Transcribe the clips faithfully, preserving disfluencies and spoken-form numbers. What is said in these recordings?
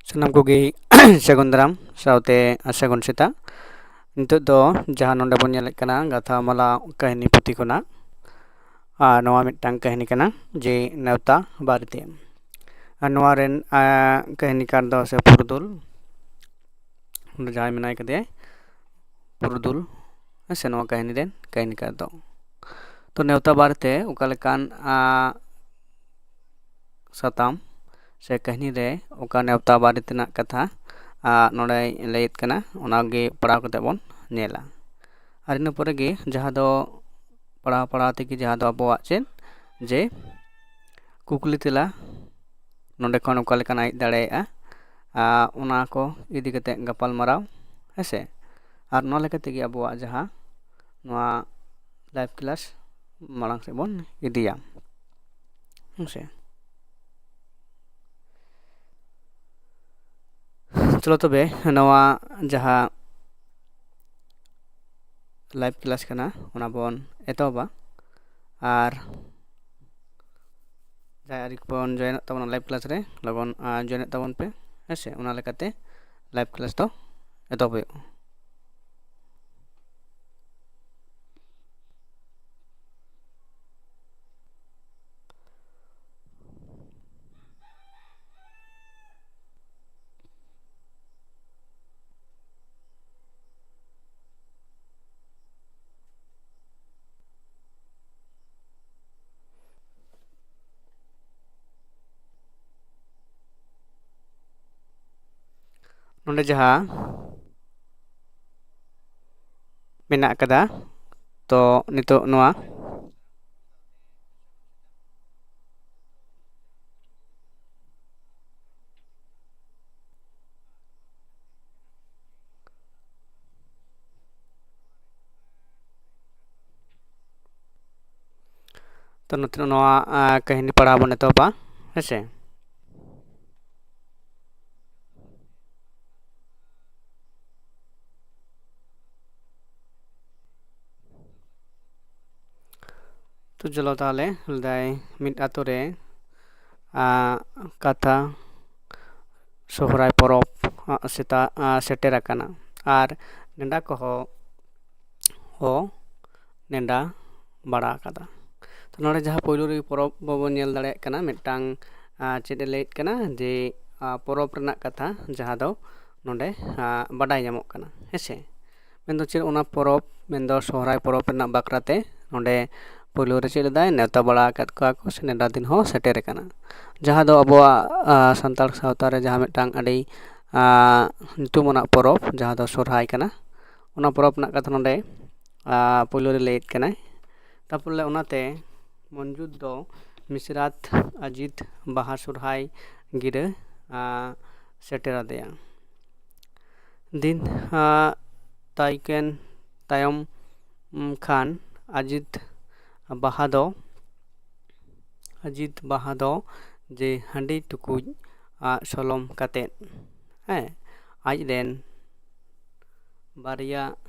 ᱥᱟᱱᱟᱢ ᱠᱚᱜᱮ ᱥᱟᱹᱜᱩᱱ ᱫᱟᱨᱟᱢ ᱥᱟᱶᱛᱮ ᱥᱟᱹᱜᱩᱱ ᱥᱮᱛᱟᱜ᱾ ᱱᱤᱛᱚᱜ ᱫᱚ ᱡᱟᱦᱟᱸ ᱱᱚᱰᱮ ᱵᱚᱱ ᱧᱮᱞᱮᱫ ᱠᱟᱱᱟ, ᱜᱟᱛᱷᱟ ᱢᱟᱞᱟ ᱠᱟᱹᱦᱱᱤ ᱯᱩᱛᱷᱤ ᱠᱷᱚᱱᱟᱜ, ᱟᱨ ᱱᱚᱣᱟ ᱢᱤᱫᱴᱟᱝ ᱠᱟᱹᱦᱱᱤ ᱠᱟᱱᱟ ᱡᱮ ᱱᱮᱣᱛᱟ ᱵᱟᱨᱮᱛᱮ᱾ ᱟᱨ ᱱᱚᱣᱟ ᱨᱮᱱ, ᱟᱸ, ᱠᱟᱹᱦᱱᱤᱠᱟᱨ ᱫᱚ ᱥᱮ ᱯᱩᱨᱩᱫᱷᱩᱞ, ᱱᱚᱰᱮ ᱡᱟᱦᱟᱸᱭ ᱢᱮᱱᱟᱭ ᱠᱟᱫᱮᱭᱟᱭ ᱯᱩᱨᱩᱫᱷᱩᱞ, ᱦᱮᱸ ᱥᱮ, ᱱᱚᱣᱟ ᱠᱟᱹᱦᱱᱤ ᱨᱮᱱ ᱠᱟᱹᱦᱱᱤᱠᱟᱨ ᱫᱚ᱾ ᱛᱚ, ᱱᱮᱣᱛᱟ ᱵᱟᱨᱮᱛᱮ ᱚᱠᱟ ᱞᱮᱠᱟᱱ, ᱟᱸ, ᱥᱟᱛᱟᱢ ᱥᱮ ᱠᱟᱹᱦᱱᱤ ᱨᱮ ᱚᱠᱟ ᱱᱮᱣᱛᱟ ᱵᱟᱨᱮ ᱛᱮᱱᱟᱜ ᱠᱟᱛᱷᱟ, ᱟᱸ, ᱱᱚᱰᱮᱭ ᱞᱟᱹᱭᱮᱫ ᱠᱟᱱᱟ, ᱚᱱᱟᱜᱮ ᱯᱟᱲᱦᱟᱣ ᱠᱟᱛᱮ ᱵᱚᱱ ᱧᱮᱞᱟ᱾ ᱟᱨ ᱤᱱᱟᱹ ᱯᱚᱨᱮ ᱜᱮ ᱡᱟᱦᱟᱸ ᱫᱚ ᱯᱟᱲᱦᱟᱣ ᱯᱟᱲᱦᱟᱣ ᱛᱮᱜᱮ ᱡᱟᱦᱟᱸ ᱫᱚ ᱟᱵᱚᱣᱟᱜ ᱪᱮᱫ, ᱡᱮ ᱠᱩᱠᱞᱤ ᱛᱮᱞᱟ ᱱᱚᱰᱮ ᱠᱷᱚᱱ ᱚᱠᱟ ᱞᱮᱠᱟᱱᱟᱜ ᱦᱮᱡ ᱫᱟᱲᱮᱭᱟᱜᱼᱟ, ᱟᱨ ᱚᱱᱟ ᱠᱚ ᱤᱫᱤ ᱠᱟᱛᱮ ᱜᱟᱯᱟᱞ ᱢᱟᱨᱟᱣ, ᱦᱮᱸ ᱥᱮ᱾ ᱟᱨ ᱱᱚᱣᱟ ᱞᱮᱠᱟ ᱛᱮᱜᱮ ᱟᱵᱚᱣᱟᱜ ᱡᱟᱦᱟᱸ ᱱᱚᱣᱟ live class ᱢᱟᱲᱟᱝ ᱥᱮᱫ ᱵᱚᱱ ᱤᱫᱤᱭᱟ, ᱦᱮᱸ ᱥᱮ᱾ ᱪᱚᱞᱚ ᱛᱚᱵᱮ, ᱱᱚᱣᱟ ᱡᱟᱦᱟᱸ live class ᱠᱟᱱᱟ, ᱚᱱᱟ ᱵᱚᱱ ᱮᱛᱚᱦᱚᱵᱟ᱾ ᱟᱨ ᱡᱟᱦᱟᱸᱭ ᱟᱹᱣᱨᱤ ᱵᱚᱱ joinᱚᱜ ᱛᱟᱵᱚᱱᱟ live class ᱨᱮ, ᱞᱚᱜᱚᱱ, ᱟᱸ, joinᱚᱜ ᱛᱟᱵᱚᱱ ᱯᱮ, ᱦᱮᱸ ᱥᱮ᱾ ᱚᱱᱟ ᱞᱮᱠᱟᱛᱮ live class ᱫᱚ ᱮᱛᱚᱦᱚᱵ ᱦᱩᱭᱩᱜᱼᱟ᱾ ᱱᱚᱰᱮ ᱡᱟᱦᱟᱸ ᱢᱮᱱᱟᱜ ᱟᱠᱟᱫᱟ, ᱛᱚ ᱱᱤᱛᱚᱜ ᱱᱚᱣᱟ ᱛᱚ ᱱᱚᱛᱮ ᱱᱚᱣᱟ, ᱟᱸ, ᱠᱟᱹᱦᱱᱤ ᱯᱟᱲᱦᱟᱣ ᱵᱚᱱ ᱮᱛᱚᱦᱚᱵᱟ, ᱦᱮᱸ ᱥᱮ᱾ ᱛᱚ ᱪᱚᱞᱚ ᱛᱟᱦᱚᱞᱮ, ᱞᱟᱹᱭᱫᱟᱭ ᱢᱤᱫ ᱟᱛᱳ ᱨᱮ, ᱟᱸ, ᱠᱟᱛᱷᱟ ᱥᱚᱦᱨᱟᱭ ᱯᱚᱨᱚᱵᱽ ᱥᱮᱛᱟ ᱥᱮᱴᱮᱨ ᱟᱠᱟᱱᱟ᱾ ᱟᱨ ᱱᱮᱰᱟ ᱠᱚᱦᱚᱸ ᱠᱚ ᱱᱮᱰᱟ ᱵᱟᱲᱟ ᱟᱠᱟᱫᱟ᱾ ᱛᱚ ᱱᱚᱰᱮ ᱡᱟᱦᱟᱸ ᱯᱳᱭᱞᱳ ᱨᱮᱜᱮ ᱯᱚᱨᱚᱵᱽ ᱵᱟᱵᱚᱱ ᱧᱮᱞ ᱫᱟᱲᱮᱭᱟᱜ ᱠᱟᱱᱟ, ᱢᱤᱫᱴᱟᱝ ᱪᱮᱫ ᱮ ᱞᱟᱹᱭᱮᱫ ᱠᱟᱱᱟ ᱡᱮ ᱯᱚᱨᱚᱵᱽ ᱨᱮᱱᱟᱜ ᱠᱟᱛᱷᱟ, ᱡᱟᱦᱟᱸ ᱫᱚ ᱱᱚᱰᱮ ᱵᱟᱰᱟᱭ ᱧᱟᱢᱚᱜ ᱠᱟᱱᱟ, ᱦᱮᱸᱥᱮ᱾ ᱢᱮᱱᱫᱚ ᱪᱮᱫ ᱚᱱᱟ ᱯᱚᱨᱚᱵᱽ, ᱢᱮᱱᱫᱚ ᱥᱚᱦᱨᱟᱭ ᱯᱚᱨᱚᱵᱽ ᱨᱮᱱᱟᱜ ᱵᱟᱠᱷᱨᱟ ᱛᱮ ᱱᱚᱰᱮ ᱯᱳᱭᱞᱳ ᱨᱮ ᱪᱮᱫ ᱞᱮᱫᱟᱭ, ᱱᱮᱣᱛᱟ ᱵᱟᱲᱟ ᱟᱠᱟᱫ ᱠᱚᱣᱟ ᱠᱚ ᱥᱮ ᱱᱮᱰᱟ ᱫᱤᱱ ᱦᱚᱸ ᱥᱮᱴᱮᱨ ᱟᱠᱟᱱᱟ᱾ ᱡᱟᱦᱟᱸ ᱫᱚ ᱟᱵᱚᱣᱟᱜ ᱥᱟᱱᱛᱟᱲ ᱥᱟᱶᱛᱟ ᱨᱮ ᱡᱟᱦᱟᱸ ᱢᱤᱫᱴᱟᱝ ᱟᱹᱰᱤ ᱧᱩᱛᱩᱢ ᱟᱱᱟᱜ ᱯᱚᱨᱚᱵᱽ, ᱡᱟᱦᱟᱸ ᱫᱚ ᱥᱚᱦᱨᱟᱭ ᱠᱟᱱᱟ, ᱚᱱᱟ ᱯᱚᱨᱚᱵᱽ ᱨᱮᱱᱟᱜ ᱠᱟᱛᱷᱟ ᱱᱚᱰᱮ ᱯᱳᱭᱞᱳ ᱨᱮ ᱞᱟᱹᱭᱮᱫ ᱠᱟᱱᱟᱭ᱾ ᱛᱟᱨᱯᱚᱨᱮ ᱚᱱᱟᱛᱮ ᱢᱚᱧᱡᱩᱛ ᱫᱚ ᱢᱤᱥᱨᱟᱛ ᱟᱡᱤᱛ ᱵᱟᱦᱟ ᱥᱚᱦᱨᱟᱭ ᱜᱤᱨᱟᱹ ᱥᱮᱴᱮᱨ ᱟᱫᱮᱭᱟ᱾ ᱫᱤᱱ ᱛᱟᱭᱠᱮᱱ ᱛᱟᱭᱚᱢ ᱠᱷᱟᱱ ᱟᱡᱤᱛ ᱵᱟᱦᱟ ᱫᱚ ᱟᱡᱤᱛ ᱵᱟᱦᱟ ᱫᱚ ᱡᱮ ᱦᱟᱺᱰᱤ ᱴᱩᱠᱩᱡ ᱟᱜ ᱥᱚᱞᱚᱢ ᱠᱟᱛᱮᱫ, ᱦᱮᱸ, ᱟᱡ ᱨᱮᱱ ᱵᱟᱨᱭᱟ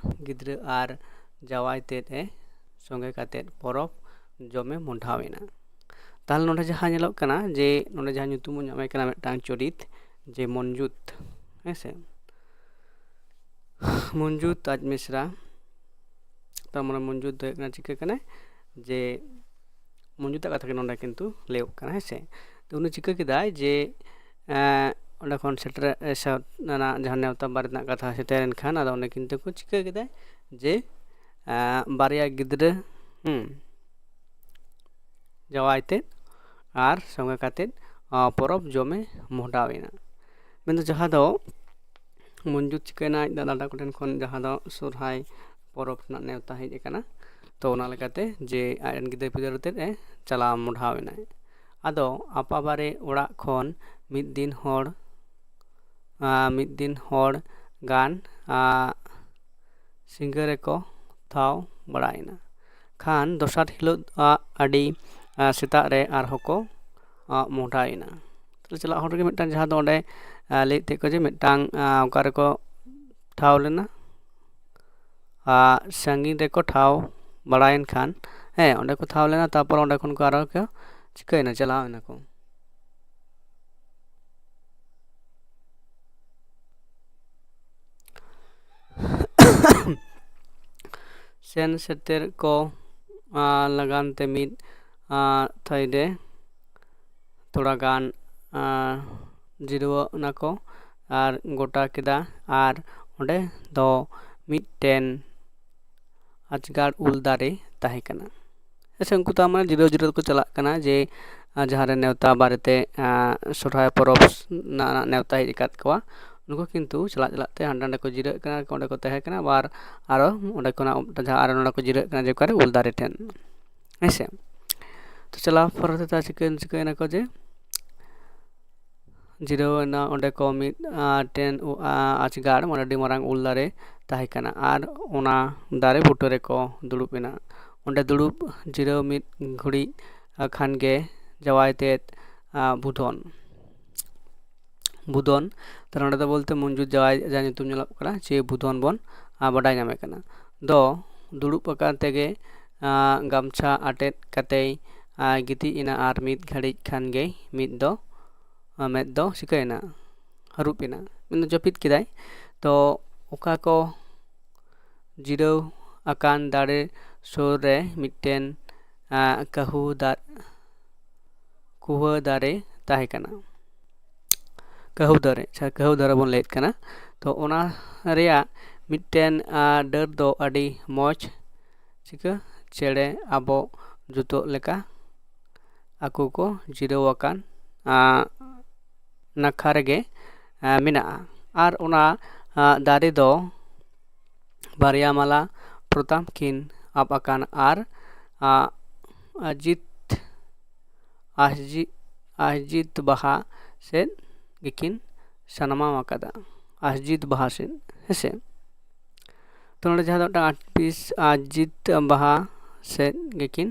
ᱜᱤᱫᱽᱨᱟᱹ ᱟᱨ ᱡᱟᱶᱟᱭ ᱛᱮᱫ ᱮ ᱥᱚᱸᱜᱮ ᱠᱟᱛᱮᱫ ᱯᱚᱨᱚᱵᱽ ᱡᱚᱢᱮ ᱢᱚᱸᱰᱷᱟᱣ ᱮᱱᱟ᱾ ᱛᱟᱦᱞᱮ ᱱᱚᱰᱮ ᱡᱟᱦᱟᱸ ᱧᱮᱞᱚᱜ ᱠᱟᱱᱟ ᱡᱮ ᱱᱚᱰᱮ ᱡᱟᱦᱟᱸ ᱧᱩᱛᱩᱢ ᱵᱚᱱ ᱧᱟᱢᱮ ᱠᱟᱱᱟ ᱢᱤᱫᱴᱟᱝ ᱪᱚᱨᱤᱛ, ᱡᱮ ᱢᱚᱱᱡᱩᱛ, ᱦᱮᱸᱥᱮ, ᱢᱚᱱᱡᱩᱛ ᱟᱡ ᱢᱤᱥᱨᱟ᱾ ᱛᱟᱨ ᱢᱟᱱᱮ ᱢᱚᱱᱡᱩᱛ ᱫᱚ ᱦᱩᱭᱩᱜ ᱠᱟᱱᱟ ᱪᱤᱠᱟᱹ ᱠᱟᱱᱟᱭ, ᱡᱮ ᱢᱚᱱᱡᱩᱛᱟᱜ ᱠᱟᱛᱷᱟ ᱜᱮ ᱱᱚᱰᱮ ᱠᱤᱱᱛᱩ ᱞᱟᱹᱭᱚᱜ ᱠᱟᱱᱟ, ᱦᱮᱸᱥᱮ᱾ ᱛᱚ ᱩᱱᱤ ᱪᱤᱠᱟᱹ ᱠᱮᱫᱟᱭ ᱡᱮ ᱚᱸᱰᱮ ᱠᱷᱚᱱ ᱥᱮᱴᱮᱨ ᱚᱱᱟ ᱡᱟᱦᱟᱸ ᱱᱮᱣᱛᱟ ᱵᱟᱨᱮᱛ ᱨᱮᱱᱟᱜ ᱠᱟᱛᱷᱟ ᱥᱮᱴᱮᱨᱮᱱ ᱠᱷᱟᱱ, ᱟᱫᱚ ᱩᱱᱤ ᱠᱤᱱᱛᱩ ᱠᱚ ᱪᱤᱠᱟᱹ ᱠᱮᱫᱟᱭ ᱡᱮ ᱵᱟᱨᱭᱟ ᱜᱤᱫᱽᱨᱟᱹ, ᱦᱩᱸ, ᱡᱟᱶᱟᱭ ᱛᱮᱫ ᱟᱨ ᱥᱚᱸᱜᱮ ᱠᱟᱛᱮᱫ ᱯᱚᱨᱚᱵᱽ ᱡᱚᱢᱮ ᱢᱚᱦᱰᱟᱣ ᱮᱱᱟ᱾ ᱢᱮᱱᱫᱚ ᱡᱟᱦᱟᱸ ᱫᱚ ᱢᱚᱱᱡᱩᱛ ᱪᱤᱠᱟᱹᱭᱮᱱᱟ, ᱟᱡ ᱫᱟᱫᱟ ᱠᱚᱴᱷᱮᱱ ᱠᱷᱚᱱ ᱡᱟᱦᱟᱸ ᱫᱚ ᱥᱚᱦᱨᱟᱭ ᱯᱚᱨᱚᱵᱽ ᱨᱮᱱᱟᱜ ᱱᱮᱣᱛᱟ ᱦᱮᱡ ᱟᱠᱟᱱᱟ᱾ ᱛᱚ ᱚᱱᱟ ᱞᱮᱠᱟᱛᱮ ᱡᱮ ᱟᱡ ᱨᱮᱱ ᱜᱤᱫᱟᱹᱨ ᱯᱤᱫᱟᱹᱨ ᱟᱛᱮᱫ ᱮ ᱪᱟᱞᱟᱣ ᱢᱚᱦᱰᱟᱣ ᱮᱱᱟᱭ᱾ ᱟᱫᱚ ᱟᱯᱟᱵᱟᱨᱮ ᱚᱲᱟᱜ ᱠᱷᱚᱱ ᱢᱤᱫ ᱫᱤᱱ ᱦᱚᱲ ᱢᱤᱫ ᱫᱤᱱ ᱦᱚᱲ ᱜᱟᱱ ᱥᱤᱸᱜᱟᱹ ᱨᱮᱠᱚ ᱛᱷᱟᱣ ᱵᱟᱲᱟᱭᱮᱱᱟ᱾ ᱠᱷᱟᱱ ᱫᱚᱥᱟᱨ ᱦᱤᱞᱳᱜ ᱟᱹᱰᱤ ᱥᱮᱛᱟᱜ ᱨᱮ ᱟᱨᱦᱚᱸ ᱠᱚ ᱢᱚᱦᱰᱟᱭᱮᱱᱟ᱾ ᱛᱟᱦᱞᱮ ᱪᱟᱞᱟᱜ ᱦᱚᱲ ᱨᱮᱜᱮ ᱢᱤᱫᱴᱟᱝ ᱡᱟᱦᱟᱸ ᱫᱚ ᱚᱸᱰᱮ ᱞᱟᱹᱭᱮᱫ ᱛᱟᱦᱮᱸᱫ ᱠᱚ ᱡᱮ ᱢᱤᱫᱴᱟᱝ ᱚᱠᱟ ᱨᱮᱠᱚ ᱴᱷᱟᱶ ᱞᱮᱱᱟ, ᱥᱟᱺᱜᱤᱧ ᱨᱮᱠᱚ ᱴᱷᱟᱶ ᱵᱟᱲᱟᱭᱮᱱ ᱠᱷᱟᱱ, ᱦᱮᱸ, ᱚᱸᱰᱮ ᱠᱚ ᱴᱷᱟᱶ ᱞᱮᱱᱟ, ᱛᱟᱨᱯᱚᱨ ᱚᱸᱰᱮ ᱠᱷᱚᱱ ᱠᱚ ᱟᱨᱦᱚᱸ ᱠᱚ ᱪᱤᱠᱟᱹᱭᱮᱱᱟ, ᱪᱟᱞᱟᱣ ᱮᱱᱟ ᱠᱚ᱾ ᱥᱮᱱ ᱥᱮᱴᱮᱨ ᱠᱚ ᱞᱟᱜᱟᱱ ᱛᱮ ᱢᱤᱫ ᱛᱷᱟᱹᱭ ᱨᱮ ᱛᱷᱚᱲᱟ ᱜᱟᱱ ᱡᱤᱨᱟᱹᱣ ᱮᱱᱟ ᱠᱚ ᱟᱨ ᱜᱚᱴᱟ ᱠᱮᱫᱟ᱾ ᱟᱨ ᱚᱸᱰᱮ ᱫᱚ ᱢᱤᱫᱴᱮᱱ ᱟᱪᱜᱟᱲ ᱩᱞ ᱫᱟᱨᱮ ᱛᱟᱦᱮᱸ ᱠᱟᱱᱟ᱾ ᱦᱮᱸ ᱥᱮ, ᱩᱱᱠᱩ ᱛᱟᱨ ᱢᱟᱱᱮ ᱡᱤᱨᱟᱹᱣ ᱡᱤᱨᱟᱹᱣ ᱛᱮᱠᱚ ᱪᱟᱞᱟᱜ ᱠᱟᱱᱟ ᱡᱮ ᱡᱟᱦᱟᱸ ᱨᱮ ᱱᱮᱣᱛᱟ ᱵᱟᱨᱮᱛᱮ ᱥᱚᱨᱦᱟᱭ ᱯᱚᱨᱚᱵᱽ ᱨᱮᱱᱟᱜ ᱱᱮᱣᱛᱟ ᱦᱮᱡ ᱟᱠᱟᱫ ᱠᱚᱣᱟ, ᱩᱱᱠᱩ ᱠᱤᱱᱛᱩ ᱪᱟᱞᱟᱜ ᱪᱟᱞᱟᱜ ᱛᱮ ᱦᱟᱸᱰᱮ ᱱᱟᱰᱮ ᱠᱚ ᱡᱤᱨᱟᱹᱜ ᱠᱟᱱᱟ, ᱚᱸᱰᱮ ᱠᱚ ᱛᱟᱦᱮᱸ ᱠᱟᱱᱟ᱾ ᱟᱵᱟᱨ ᱟᱨᱚ ᱚᱸᱰᱮ ᱠᱷᱚᱱᱟᱜ ᱡᱟᱦᱟᱸ ᱟᱨᱚ ᱱᱚᱰᱮ ᱠᱚ ᱡᱤᱨᱟᱹᱜ ᱠᱟᱱᱟ ᱡᱮ ᱚᱠᱟᱨᱮ ᱩᱞ ᱫᱟᱨᱮ ᱴᱷᱮᱱ, ᱦᱮᱸ ᱥᱮ᱾ ᱛᱚ ᱪᱟᱞᱟᱣ ᱯᱚᱨᱮ ᱛᱮ ᱪᱤᱠᱟᱹᱭᱮᱱᱟ ᱠᱚ ᱡᱮ ᱡᱤᱨᱟᱹᱣ ᱮᱱᱟ ᱚᱸᱰᱮ ᱠᱚ ᱢᱤᱫ ᱴᱮᱱ ᱟᱪᱜᱟᱲ, ᱢᱟᱱᱮ ᱟᱹᱰᱤ ᱢᱟᱨᱟᱝ ᱩᱞ ᱫᱟᱨᱮ ᱛᱟᱦᱮᱸ ᱠᱟᱱᱟ᱾ ᱟᱨ ᱚᱱᱟ ᱫᱟᱨᱮ ᱵᱩᱴᱟᱹ ᱨᱮᱠᱚ ᱫᱩᱲᱩᱵ ᱮᱱᱟ᱾ ᱚᱸᱰᱮ ᱫᱩᱲᱩᱵ ᱡᱤᱨᱟᱹᱣ ᱢᱤᱫ ᱜᱷᱩᱲᱤ ᱠᱷᱟᱱ ᱜᱮ ᱡᱟᱶᱟᱭ ᱛᱮᱫ ᱵᱩᱫᱷᱚᱱ ᱵᱩᱫᱷᱚᱱ ᱛᱟᱦᱞᱮ ᱱᱚᱸᱰᱮ ᱫᱚ ᱵᱚᱞᱛᱮ ᱢᱚᱧᱡᱩᱨ ᱡᱟᱶᱟᱭ ᱡᱟᱦᱟᱸ ᱧᱩᱛᱩᱢ ᱧᱮᱞᱚᱜ ᱠᱟᱱᱟ ᱪᱮ ᱵᱩᱫᱷᱚᱱ ᱵᱚᱱ ᱵᱟᱰᱟᱭ ᱧᱟᱢᱮ ᱠᱟᱱᱟ᱾ ᱫᱚ ᱫᱩᱲᱩᱵ ᱟᱠᱟᱱ ᱛᱮᱜᱮ ᱜᱟᱢᱪᱷᱟ ᱟᱴᱮᱫ ᱠᱟᱛᱮᱭ ᱜᱤᱛᱤᱡ ᱮᱱᱟ᱾ ᱟᱨ ᱢᱤᱫ ᱜᱷᱟᱹᱲᱤᱡ ᱠᱷᱟᱱ ᱜᱮ ᱢᱤᱫ ᱫᱚ ᱢᱮᱫ ᱫᱚ ᱪᱤᱠᱟᱹᱭᱮᱱᱟ? ᱦᱟᱹᱨᱩᱵ ᱮᱱᱟ, ᱢᱮᱱᱫᱚ ᱡᱟᱹᱯᱤᱫ ᱠᱮᱫᱟᱭ᱾ ᱛᱚ ᱚᱠᱟ ᱠᱚ ᱡᱤᱨᱟᱹᱣ ᱟᱠᱟᱱ ᱫᱟᱨᱮ ᱥᱩᱨ ᱨᱮ ᱢᱤᱫᱴᱮᱱ ᱠᱟᱹᱦᱩ ᱫᱟᱨᱮ ᱠᱟᱹᱦᱩ ᱫᱟᱨᱮ ᱛᱟᱦᱮᱸ ᱠᱟᱱᱟ᱾ ᱠᱟᱹᱦᱩ ᱫᱟᱨᱮ, ᱟᱪᱪᱷᱟ, ᱠᱟᱹᱦᱩ ᱫᱟᱨᱮ ᱵᱚᱱ ᱞᱟᱹᱭᱮᱫ ᱠᱟᱱᱟ᱾ ᱛᱚ ᱚᱱᱟ ᱨᱮᱭᱟᱜ ᱢᱤᱫᱴᱮᱱ ᱰᱟᱹᱨ ᱫᱚ ᱟᱹᱰᱤ ᱢᱚᱡᱽ ᱪᱤᱠᱟᱹ ᱪᱮᱬᱮ ᱟᱵᱚ ᱡᱩᱛᱚᱜ ᱞᱮᱠᱟ ᱟᱠᱚ ᱠᱚ ᱡᱤᱨᱟᱹᱣ ᱟᱠᱟᱱ ᱱᱟᱠᱷᱟ ᱨᱮᱜᱮ ᱢᱮᱱᱟᱜᱼᱟ᱾ ᱟᱨ ᱚᱱᱟ ᱫᱟᱨᱮ ᱫᱚ ᱵᱟᱨᱭᱟ ᱢᱟᱞᱟ ᱯᱚᱛᱟᱢ ᱠᱤᱱ ᱟᱵ ᱟᱠᱟᱱ ᱟᱨ ᱟᱡᱤᱛ ᱟᱥᱡᱤᱛ ᱟᱥᱡᱤᱛ ᱵᱟᱦᱟ ᱥᱮᱫ ᱜᱮᱠᱤᱱ ᱥᱟᱱᱟᱢᱟᱣ ᱟᱠᱟᱫᱟ᱾ ᱟᱥᱡᱤᱛ ᱵᱟᱦᱟ ᱥᱮᱫ, ᱦᱮᱸᱥᱮ᱾ ᱛᱚ ᱱᱚᱰᱮ ᱡᱟᱦᱟᱸ ᱫᱚ ᱢᱤᱫᱴᱟᱝ ᱟᱴ ᱯᱤᱥ ᱟᱥᱡᱤᱛ ᱵᱟᱦᱟ ᱥᱮᱫ ᱜᱮᱠᱤᱱ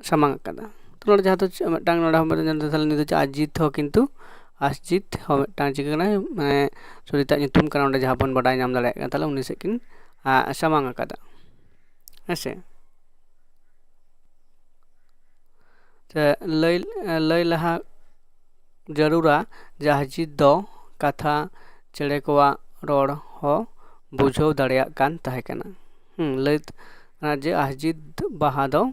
ᱥᱟᱢᱟᱝ ᱟᱠᱟᱫᱟ᱾ ᱛᱚ ᱱᱚᱰᱮ ᱡᱟᱦᱟᱸ ᱫᱚ ᱢᱤᱫᱴᱟᱝ ᱱᱚᱰᱮ ᱦᱚᱸ ᱛᱟᱦᱞᱮ ᱱᱤᱛ ᱫᱚ ᱟᱥᱡᱤᱛ ᱦᱚᱸ ᱠᱤᱱᱛᱩ ᱟᱥᱡᱤᱛ ᱦᱚᱸ ᱢᱤᱫᱴᱟᱝ ᱪᱤᱠᱟᱹ ᱠᱟᱱᱟᱭ, ᱢᱟᱱᱮ ᱪᱚᱨᱤᱛᱟᱜ ᱧᱩᱛᱩᱢ ᱠᱟᱱᱟ᱾ ᱚᱸᱰᱮ ᱡᱟᱦᱟᱸ ᱵᱚᱱ ᱵᱟᱰᱟᱭ ᱧᱟᱢ ᱫᱟᱲᱮᱭᱟᱜ ᱠᱟᱱᱟ, ᱛᱟᱦᱞᱮ ᱩᱱᱤ ᱥᱮᱫ ᱠᱤᱱ ᱥᱟᱢᱟᱝ ᱟᱠᱟᱫᱟ, ᱦᱮᱸᱥᱮ᱾ ᱞᱟᱹᱭ ᱞᱟᱹᱭ ᱞᱟᱦᱟ ᱡᱟᱹᱨᱩᱲᱟ ᱡᱮ ᱟᱥᱡᱤᱛ ᱫᱚ ᱠᱟᱛᱷᱟ ᱪᱮᱬᱮ ᱠᱚᱣᱟᱜ ᱨᱚᱲ ᱦᱚᱸ ᱵᱩᱡᱷᱟᱹᱣ ᱫᱟᱲᱮᱭᱟᱜ ᱠᱟᱱ ᱛᱟᱦᱮᱸ ᱠᱟᱱᱟ᱾ ᱦᱩᱸ, ᱞᱟᱹᱭ ᱠᱟᱱᱟ ᱡᱮ ᱟᱡᱤᱛ ᱵᱟᱦᱟ ᱫᱚ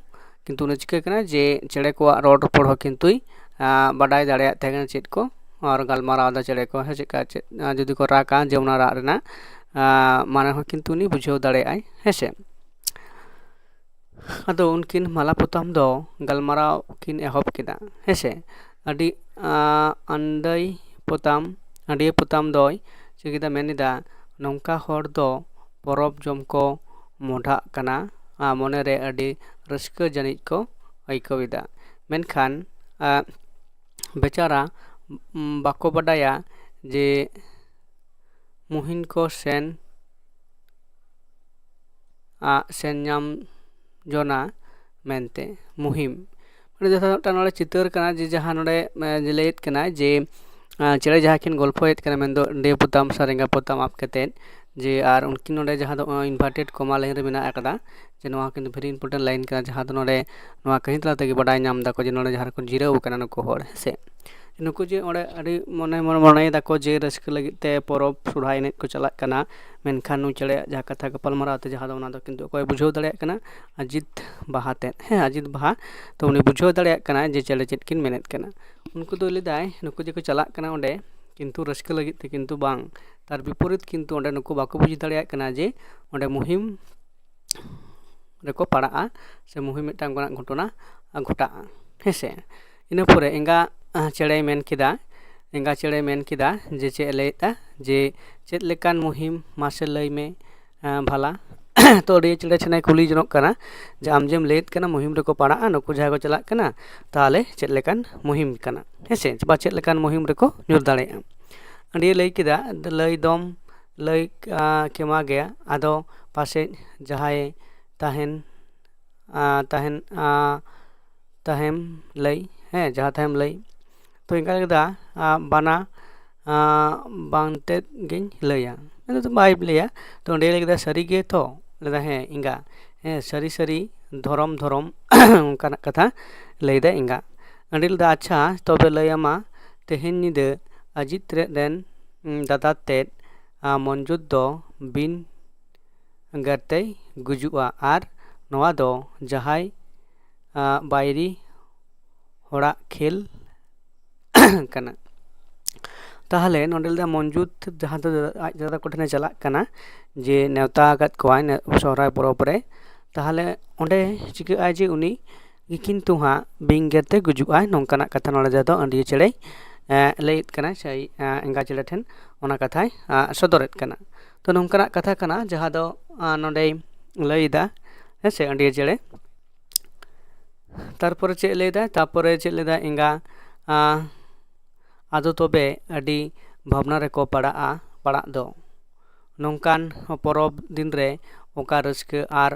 ᱠᱤᱱᱛᱩ ᱩᱱᱤ ᱪᱤᱠᱟᱹ ᱠᱟᱱᱟ ᱡᱮ ᱪᱮᱬᱮ ᱠᱚᱣᱟᱜ ᱨᱚᱲ ᱨᱚᱯᱚᱲ ᱦᱚᱸ ᱠᱤᱱᱛᱩᱭ, ᱟᱸ, ᱵᱟᱰᱟᱭ ᱫᱟᱲᱮᱭᱟᱜ ᱛᱟᱦᱮᱸ ᱠᱟᱱᱟ ᱪᱮᱫ ᱠᱚ ᱟᱨ ᱜᱟᱞᱢᱟᱨᱟᱣ ᱫᱟ ᱪᱮᱬᱮ ᱠᱚ, ᱦᱮᱸ, ᱪᱮᱫᱠᱟ ᱪᱮᱫ, ᱟᱸ, ᱡᱩᱫᱤ ᱠᱚ ᱨᱟᱜᱟ ᱡᱮ ᱚᱱᱟ ᱨᱟᱜ ᱨᱮᱱᱟᱜ, ᱟᱸ, ᱢᱟᱱᱮ ᱦᱚᱸ ᱠᱤᱱᱛᱩ ᱩᱱᱤ ᱵᱩᱡᱷᱟᱹᱣ ᱫᱟᱲᱮᱭᱟᱜᱼᱟᱭ, ᱦᱮᱸ ᱥᱮ᱾ ᱟᱫᱚ ᱩᱱᱠᱤᱱ ᱢᱟᱞᱟ ᱯᱚᱛᱟᱢ ᱫᱚ ᱜᱟᱞᱢᱟᱨᱟᱣ ᱠᱤᱱ ᱮᱦᱚᱵ ᱠᱮᱫᱟ, ᱦᱮᱸ ᱥᱮ᱾ ᱟᱹᱰᱤ, ᱟᱸ, ᱟᱱᱰᱟᱹᱭ ᱯᱚᱛᱟᱢ, ᱟᱹᱰᱤᱭᱟᱹ ᱯᱚᱛᱟᱢ ᱫᱚᱭ ᱪᱤᱠᱟᱹ ᱠᱮᱫᱟ, ᱢᱮᱱ ᱮᱫᱟ, ᱱᱚᱝᱠᱟ ᱦᱚᱲ ᱫᱚ ᱯᱚᱨᱚᱵᱽ ᱡᱚᱢ ᱠᱚ ᱢᱚᱰᱷᱟᱜ ᱠᱟᱱᱟ, ᱟᱨ ᱢᱚᱱᱮᱨᱮ ᱟᱹᱰᱤ ᱨᱟᱹᱥᱠᱟᱹ ᱡᱟᱹᱱᱤᱡ ᱠᱚ ᱟᱹᱭᱠᱟᱹᱣ ᱮᱫᱟ᱾ ᱢᱮᱱᱠᱷᱟᱱ, ᱟᱸ, ᱵᱮᱪᱟᱨᱟ, ᱩᱢ, ᱵᱟᱠᱚ ᱵᱟᱰᱟᱭᱟ ᱡᱮ ᱢᱩᱦᱤᱱ ᱠᱚ ᱥᱮᱱ, ᱟᱜ, ᱥᱮᱱ ᱧᱟᱢ ᱡᱚᱱᱟ ᱢᱮᱱᱛᱮ᱾ ᱢᱩᱦᱤᱢ ᱢᱟᱱᱮ ᱡᱚᱛᱷᱟᱛ ᱢᱤᱫᱴᱟᱝ ᱱᱚᱰᱮ ᱪᱤᱛᱟᱹᱨ ᱠᱟᱱᱟ ᱡᱮ ᱡᱟᱦᱟᱸ ᱱᱚᱰᱮ, ᱮ, ᱡᱮ ᱞᱟᱹᱭᱮᱫ ᱠᱟᱱᱟᱭ ᱡᱮ, ᱟᱸ, ᱪᱮᱬᱮ ᱡᱟᱦᱟᱸ ᱠᱤᱱ ᱜᱚᱞᱯᱷᱚᱭᱮᱫ ᱠᱟᱱᱟ, ᱢᱮᱱᱫᱚ ᱰᱮ ᱯᱚᱛᱟᱢ ᱥᱟᱨᱮᱸᱜᱟ ᱯᱚᱛᱟᱢ ᱟᱵ ᱠᱟᱛᱮᱫ, ᱡᱮ ᱟᱨ ᱩᱱᱠᱤᱱ ᱱᱚᱰᱮ ᱡᱟᱦᱟᱸ ᱫᱚ, ᱟᱸ, inverted comma line ᱨᱮ ᱢᱮᱱᱟᱜ ᱟᱠᱟᱫᱟ, ᱡᱮ ᱱᱚᱣᱟ ᱠᱤᱱᱛᱩ very important line ᱠᱟᱱᱟ, ᱡᱟᱦᱟᱸ ᱫᱚ ᱱᱚᱰᱮ ᱱᱚᱣᱟ ᱠᱟᱹᱦᱱᱤ ᱛᱟᱞᱟ ᱛᱮᱜᱮ ᱵᱟᱰᱟᱭ ᱧᱟᱢ ᱫᱟᱠᱚ ᱡᱮ ᱱᱚᱰᱮ ᱡᱟᱦᱟᱸ ᱨᱮᱠᱚ ᱡᱤᱨᱟᱹᱣ ᱟᱠᱟᱱᱟ ᱱᱩᱠᱩ ᱦᱚᱲ, ᱦᱮᱸ ᱥᱮ᱾ ᱱᱩᱠᱩ ᱡᱮ ᱚᱸᱰᱮ ᱟᱹᱰᱤ ᱢᱚᱱᱮ, ᱢᱚᱱᱮ, ᱢᱚᱱᱮᱭ ᱫᱟᱠᱚ ᱡᱮ ᱨᱟᱹᱥᱠᱟᱹ ᱞᱟᱹᱜᱤᱫ ᱛᱮ ᱯᱚᱨᱚᱵᱽ ᱥᱚᱨᱦᱟᱭ ᱮᱱᱮᱡ ᱠᱚ ᱪᱟᱞᱟᱜ ᱠᱟᱱᱟ, ᱢᱮᱱᱠᱷᱟᱱ ᱱᱩᱭ ᱪᱮᱬᱮᱭᱟᱜ ᱡᱟᱦᱟᱸ ᱠᱟᱛᱷᱟ ᱜᱟᱯᱟᱞᱢᱟᱨᱟᱣ ᱛᱮ ᱡᱟᱦᱟᱸ ᱫᱚ ᱚᱱᱟ ᱫᱚ ᱠᱤᱱᱛᱩ ᱚᱠᱚᱭ ᱵᱩᱡᱷᱟᱹᱣ ᱫᱟᱲᱮᱭᱟᱜ ᱠᱟᱱᱟ? ᱟᱡᱤᱛ ᱵᱟᱦᱟ ᱛᱮᱫ, ᱦᱮᱸ, ᱟᱡᱤᱛ ᱵᱟᱦᱟ᱾ ᱛᱚ ᱩᱱᱤ ᱵᱩᱡᱷᱟᱹᱣ ᱫᱟᱲᱮᱭᱟᱜ ᱠᱟᱱᱟᱭ ᱡᱮ ᱪᱮᱬᱮ ᱪᱮᱫ ᱠᱤᱱ ᱢᱮᱱᱮᱫ ᱠᱟᱱᱟ᱾ ᱩᱱᱠᱩ ᱫᱚ ᱞᱟᱹᱭᱫᱟᱭ ᱱᱩᱠᱩ ᱡᱮ ᱠᱚ ᱪᱟᱞᱟᱜ ᱠᱟᱱᱟ ᱚᱸᱰᱮ, ᱠᱤᱱᱛᱩ ᱨᱟᱹᱥᱠᱟᱹ ᱞᱟᱹᱜᱤᱫ ᱛᱮ ᱠᱤᱱᱛᱩ ᱵᱟᱝ, ᱛᱟᱨ ᱵᱤᱯᱚᱨᱤᱛ ᱠᱤᱱᱛᱩ ᱚᱸᱰᱮ ᱱᱩᱠᱩ ᱵᱟᱠᱚ ᱵᱩᱡᱽ ᱫᱟᱲᱮᱭᱟᱜ ᱠᱟᱱᱟ ᱡᱮ ᱚᱸᱰᱮ ᱢᱩᱦᱤᱢ ᱨᱮᱠᱚ ᱯᱟᱲᱟᱜᱼᱟ, ᱥᱮ ᱢᱩᱦᱤᱢ ᱢᱤᱫᱴᱟᱝ ᱚᱱᱠᱟᱱᱟᱜ ᱜᱷᱚᱴᱚᱱᱟ ᱜᱷᱚᱴᱟᱜᱼᱟ, ᱦᱮᱸ ᱥᱮ᱾ ᱤᱱᱟᱹ ᱯᱚᱨᱮ ᱮᱸᱜᱟ, ᱟᱸ, ᱪᱮᱬᱮᱭ ᱢᱮᱱ ᱠᱮᱫᱟ, ᱮᱸᱜᱟ ᱪᱮᱬᱮᱭ ᱢᱮᱱ ᱠᱮᱫᱟ ᱡᱮ ᱪᱮᱫ ᱮ ᱞᱟᱹᱭᱮᱫᱼᱟ, ᱡᱮ ᱪᱮᱫ ᱞᱮᱠᱟᱱ ᱢᱩᱦᱤᱢ ᱢᱟᱥᱮ ᱞᱟᱹᱭ ᱢᱮ, ᱟᱸ, ᱵᱷᱟᱞᱟ᱾ ᱛᱚ ᱟᱹᱰᱤ ᱪᱮᱬᱮ ᱪᱷᱟᱱᱟᱭ ᱠᱩᱞᱤ ᱡᱚᱱᱚᱜ ᱠᱟᱱᱟ ᱡᱮ ᱟᱢ ᱡᱮᱢ ᱞᱟᱹᱭᱮᱫ ᱠᱟᱱᱟ ᱢᱩᱦᱤᱢ ᱨᱮᱠᱚ ᱯᱟᱲᱟᱜᱼᱟ ᱱᱩᱠᱩ ᱡᱟᱦᱟᱸᱭ ᱠᱚ ᱪᱟᱞᱟᱜ ᱠᱟᱱᱟ, ᱛᱟᱦᱚᱞᱮ ᱪᱮᱫ ᱞᱮᱠᱟᱱ ᱢᱩᱦᱤᱢ ᱠᱟᱱᱟ, ᱦᱮᱸ ᱥᱮ, ᱵᱟ ᱪᱮᱫ ᱞᱮᱠᱟᱱ ᱢᱩᱦᱤᱢ ᱨᱮᱠᱚ ᱧᱩᱨ ᱫᱟᱲᱮᱭᱟᱜᱼᱟ? ᱟᱹᱰᱤᱭᱮ ᱞᱟᱹᱭ ᱠᱮᱫᱟ, ᱞᱟᱹᱭ ᱫᱚᱢ ᱞᱟᱹᱭ, ᱟᱸ, ᱠᱮᱢᱟ ᱜᱮᱭᱟ, ᱟᱫᱚ ᱯᱟᱥᱮᱡ ᱡᱟᱦᱟᱸᱭ ᱛᱟᱦᱮᱱ, ᱟᱸ, ᱛᱟᱦᱮᱱ, ᱟᱸ, ᱛᱟᱦᱮᱢ ᱞᱟᱹᱭ, ᱦᱮᱸ, ᱡᱟᱦᱟᱸ ᱛᱟᱦᱮᱢ ᱞᱟᱹᱭ᱾ ᱛᱚ ᱤᱱᱠᱟ ᱠᱮᱫᱟ, ᱟᱸ, ᱵᱟᱱᱟ, ᱟᱸ, ᱵᱟᱝ ᱛᱮᱫ ᱜᱤᱧ ᱞᱟᱹᱭᱟ᱾ ᱢᱮᱱᱛᱮ ᱫᱚ ᱵᱟᱭ ᱞᱟᱹᱭᱟ᱾ ᱛᱚ ᱚᱸᱰᱮ ᱞᱟᱹᱭ ᱠᱮᱫᱟ, "ᱥᱟᱹᱨᱤ ᱜᱮ ᱛᱚ?" ᱞᱟᱹᱭᱫᱟ, "ᱦᱮᱸ, ᱮᱸᱜᱟ, ᱦᱮᱸ, ᱥᱟᱹᱨᱤ ᱥᱟᱹᱨᱤ, ᱫᱷᱚᱨᱚᱢ ᱫᱷᱚᱨᱚᱢ", ᱚᱱᱠᱟᱱᱟᱜ ᱠᱟᱛᱷᱟ ᱞᱟᱹᱭᱫᱟ ᱮᱸᱜᱟ᱾ ᱚᱸᱰᱮ ᱞᱟᱹᱭᱫᱟ, "ᱟᱪᱪᱷᱟ, ᱛᱚᱵᱮ ᱞᱟᱹᱭ ᱟᱢᱟ, ᱛᱮᱦᱮᱧ ᱧᱤᱫᱟᱹ ᱟᱡᱤᱛ ᱨᱮᱱ, ᱩᱸ, ᱫᱟᱫᱟ ᱛᱮᱫ ᱢᱚᱱᱡᱩᱛ ᱫᱚ ᱵᱤᱱ ᱜᱮᱨ ᱛᱮᱭ ᱜᱩᱡᱩᱜᱼᱟ᱾ ᱟᱨ ᱱᱚᱣᱟ ᱫᱚ ᱡᱟᱦᱟᱸᱭ ᱵᱟᱭᱨᱤ ᱦᱚᱲᱟᱜ ᱠᱷᱮᱞ ᱠᱟᱱᱟ᱾ ᱛᱟᱦᱚᱞᱮ ᱱᱚᱰᱮ ᱞᱮᱫᱟ ᱢᱚᱱᱡᱩᱛ ᱡᱟᱦᱟᱸ ᱫᱚ ᱟᱡ ᱫᱟᱫᱟ ᱠᱚᱴᱷᱮᱱᱮ ᱪᱟᱞᱟᱜ ᱠᱟᱱᱟ, ᱡᱮ ᱱᱮᱣᱛᱟ ᱟᱠᱟᱫ ᱠᱚᱣᱟᱭ ᱥᱚᱦᱨᱟᱭ ᱯᱚᱨᱚᱵᱽ ᱨᱮ᱾ ᱛᱟᱦᱚᱞᱮ ᱚᱸᱰᱮ ᱪᱤᱠᱟᱹᱜᱼᱟ ᱡᱮ ᱩᱱᱤ ᱜᱮ ᱠᱤᱱᱛᱩ ᱦᱟᱸᱜ ᱵᱤᱧ ᱜᱮᱨ ᱛᱮ ᱜᱩᱡᱩᱜᱼᱟᱭ, ᱱᱚᱝᱠᱟᱱᱟᱜ ᱠᱟᱛᱷᱟ ᱱᱚᱰᱮ ᱫᱚ ᱟᱹᱰᱤ ᱪᱮᱬᱮᱭ ᱞᱟᱹᱭᱮᱫ ᱠᱟᱱᱟ ᱥᱮ ᱮᱸᱜᱟ ᱪᱮᱬᱮ ᱴᱷᱮᱱ ᱚᱱᱟ ᱠᱟᱛᱷᱟᱭ ᱥᱚᱫᱚᱨᱮᱫ ᱠᱟᱱᱟ᱾ ᱛᱚ ᱱᱚᱝᱠᱟᱱᱟᱜ ᱠᱟᱛᱷᱟ ᱠᱟᱱᱟ ᱡᱟᱦᱟᱸ ᱫᱚ ᱱᱚᱰᱮᱭ ᱞᱟᱹᱭᱫᱟ, ᱦᱮᱸ ᱥᱮ, ᱟᱹᱰᱤ ᱪᱮᱬᱮ᱾ ᱛᱟᱨᱯᱚᱨᱮ ᱪᱮᱫ ᱞᱟᱹᱭᱫᱟᱭ? ᱛᱟᱨᱯᱚᱨᱮ ᱪᱮᱫ ᱞᱟᱹᱭᱫᱟᱭ? ᱮᱸᱜᱟ ᱟᱫᱚ ᱛᱚᱵᱮ ᱟᱹᱰᱤ ᱵᱷᱟᱵᱽᱱᱟ ᱨᱮᱠᱚ ᱯᱟᱲᱟᱜᱼᱟ, ᱯᱟᱲᱟᱜ ᱫᱚ᱾ ᱱᱚᱝᱠᱟᱱ ᱯᱚᱨᱚᱵᱽ ᱫᱤᱱ ᱨᱮ ᱚᱠᱟ ᱨᱟᱹᱥᱠᱟᱹ ᱟᱨ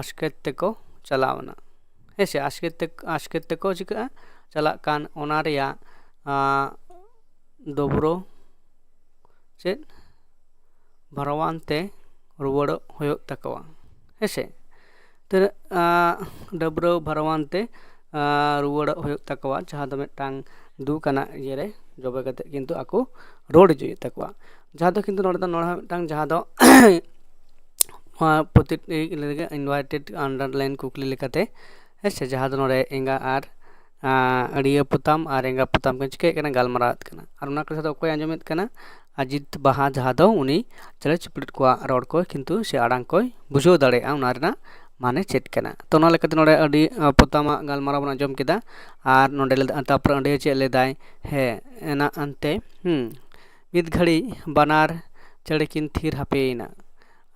ᱟᱥᱠᱮᱛ ᱛᱮᱠᱚ ᱪᱟᱞᱟᱣᱱᱟ, ᱦᱮᱸ ᱥᱮ, ᱟᱥᱠᱮᱛ ᱛᱮ ᱟᱥᱠᱮᱛ ᱛᱮᱠᱚ ᱪᱤᱠᱟᱹᱜᱼᱟ, ᱪᱟᱞᱟᱜ ᱠᱟᱱ, ᱚᱱᱟ ᱨᱮᱭᱟᱜ ᱰᱚᱵᱽᱨᱚ ᱪᱮᱫ ᱵᱷᱟᱨᱚᱣᱟᱱ ᱛᱮ ᱨᱩᱣᱟᱹᱲᱚᱜ ᱦᱩᱭᱩᱜ ᱛᱟᱠᱚᱣᱟ, ᱦᱮᱸ ᱥᱮ᱾ ᱛᱤᱱᱟᱹᱜ ᱰᱟᱹᱵᱽᱨᱟᱹᱣ ᱵᱷᱟᱨᱚᱣᱟᱱ ᱛᱮ ᱨᱩᱣᱟᱹᱲᱚᱜ ᱦᱩᱭᱩᱜ ᱛᱟᱠᱚᱣᱟ, ᱡᱟᱦᱟᱸ ᱫᱚ ᱢᱤᱫᱴᱟᱝ ᱫᱩᱠ ᱟᱱᱟᱜ ᱤᱭᱟᱹᱨᱮ ᱡᱚᱵᱮ ᱠᱟᱛᱮ ᱠᱤᱱᱛᱩ ᱟᱠᱚ ᱨᱩᱣᱟᱹᱲ ᱦᱤᱡᱩᱜ ᱦᱩᱭᱩᱜ ᱛᱟᱠᱚᱣᱟ᱾ ᱡᱟᱦᱟᱸ ᱫᱚ ᱠᱤᱱᱛᱩ ᱱᱚᱰᱮ ᱫᱚ ᱱᱚᱰᱮ ᱦᱚᱸ ᱢᱤᱫᱴᱟᱝ ᱡᱟᱦᱟᱸ ᱫᱚ ᱯᱨᱚᱛᱤᱴᱤ ᱞᱟᱹᱜᱤᱫ ᱤᱱᱵᱷᱟᱭᱴᱮᱰ ᱟᱱᱰᱟᱨᱞᱟᱭᱤᱱ ᱠᱩᱠᱞᱤ ᱞᱮᱠᱟᱛᱮ, ᱦᱮᱸ ᱥᱮ, ᱡᱟᱦᱟᱸ ᱫᱚ ᱱᱚᱰᱮ ᱮᱸᱜᱟ ᱟᱨ ᱟᱹᱲᱤᱭᱟᱹ ᱯᱚᱛᱟᱢ ᱟᱨ ᱮᱸᱜᱟ ᱯᱚᱛᱟᱢ ᱠᱤᱱ ᱪᱤᱠᱟᱹᱭᱮᱫ ᱠᱟᱱᱟ? ᱜᱟᱞᱢᱟᱨᱟᱣᱮᱫ ᱠᱟᱱᱟ᱾ ᱟᱨ ᱚᱱᱟ ᱠᱟᱛᱷᱟ ᱫᱚ ᱚᱠᱚᱭ ᱟᱸᱡᱚᱢᱮᱫ ᱠᱟᱱᱟ? ᱟᱡᱤᱛ ᱵᱟᱦᱟ, ᱡᱟᱦᱟᱸ ᱫᱚ ᱩᱱᱤ ᱪᱮᱬᱮ ᱪᱤᱯᱨᱩᱫ ᱠᱚᱣᱟᱜ ᱨᱚᱲ ᱠᱚ ᱠᱤᱱᱛᱩ ᱥᱮ ᱟᱲᱟᱝ ᱠᱚᱭ ᱵᱩᱡᱷᱟᱹᱣ ᱫᱟᱲᱮᱭᱟᱜᱼᱟ, ᱚᱱᱟ ᱨᱮᱱᱟᱜ ᱢᱟᱱᱮ ᱪᱮᱫ ᱠᱟᱱᱟ᱾ ᱛᱚ ᱚᱱᱟ ᱞᱮᱠᱟᱛᱮ ᱱᱚᱰᱮ ᱟᱹᱰᱤ ᱯᱚᱛᱟᱢᱟᱜ ᱜᱟᱞᱢᱟᱨᱟᱣ ᱵᱚᱱ ᱟᱸᱡᱚᱢ ᱠᱮᱫᱟ᱾ ᱟᱨ ᱱᱚᱰᱮ ᱛᱟᱨᱯᱚᱨᱮ ᱚᱸᱰᱮ ᱪᱮᱫ ᱞᱮᱫᱟᱭ? ᱦᱮᱸ, ᱮᱱᱟ ᱟᱱᱛᱮ ᱦᱩᱸ ᱢᱤᱫ ᱜᱷᱟᱹᱲᱤᱡ ᱵᱟᱱᱟᱨ ᱪᱮᱬᱮ ᱠᱤᱱ ᱛᱷᱤᱨ ᱦᱟᱯᱮᱭᱮᱱᱟ᱾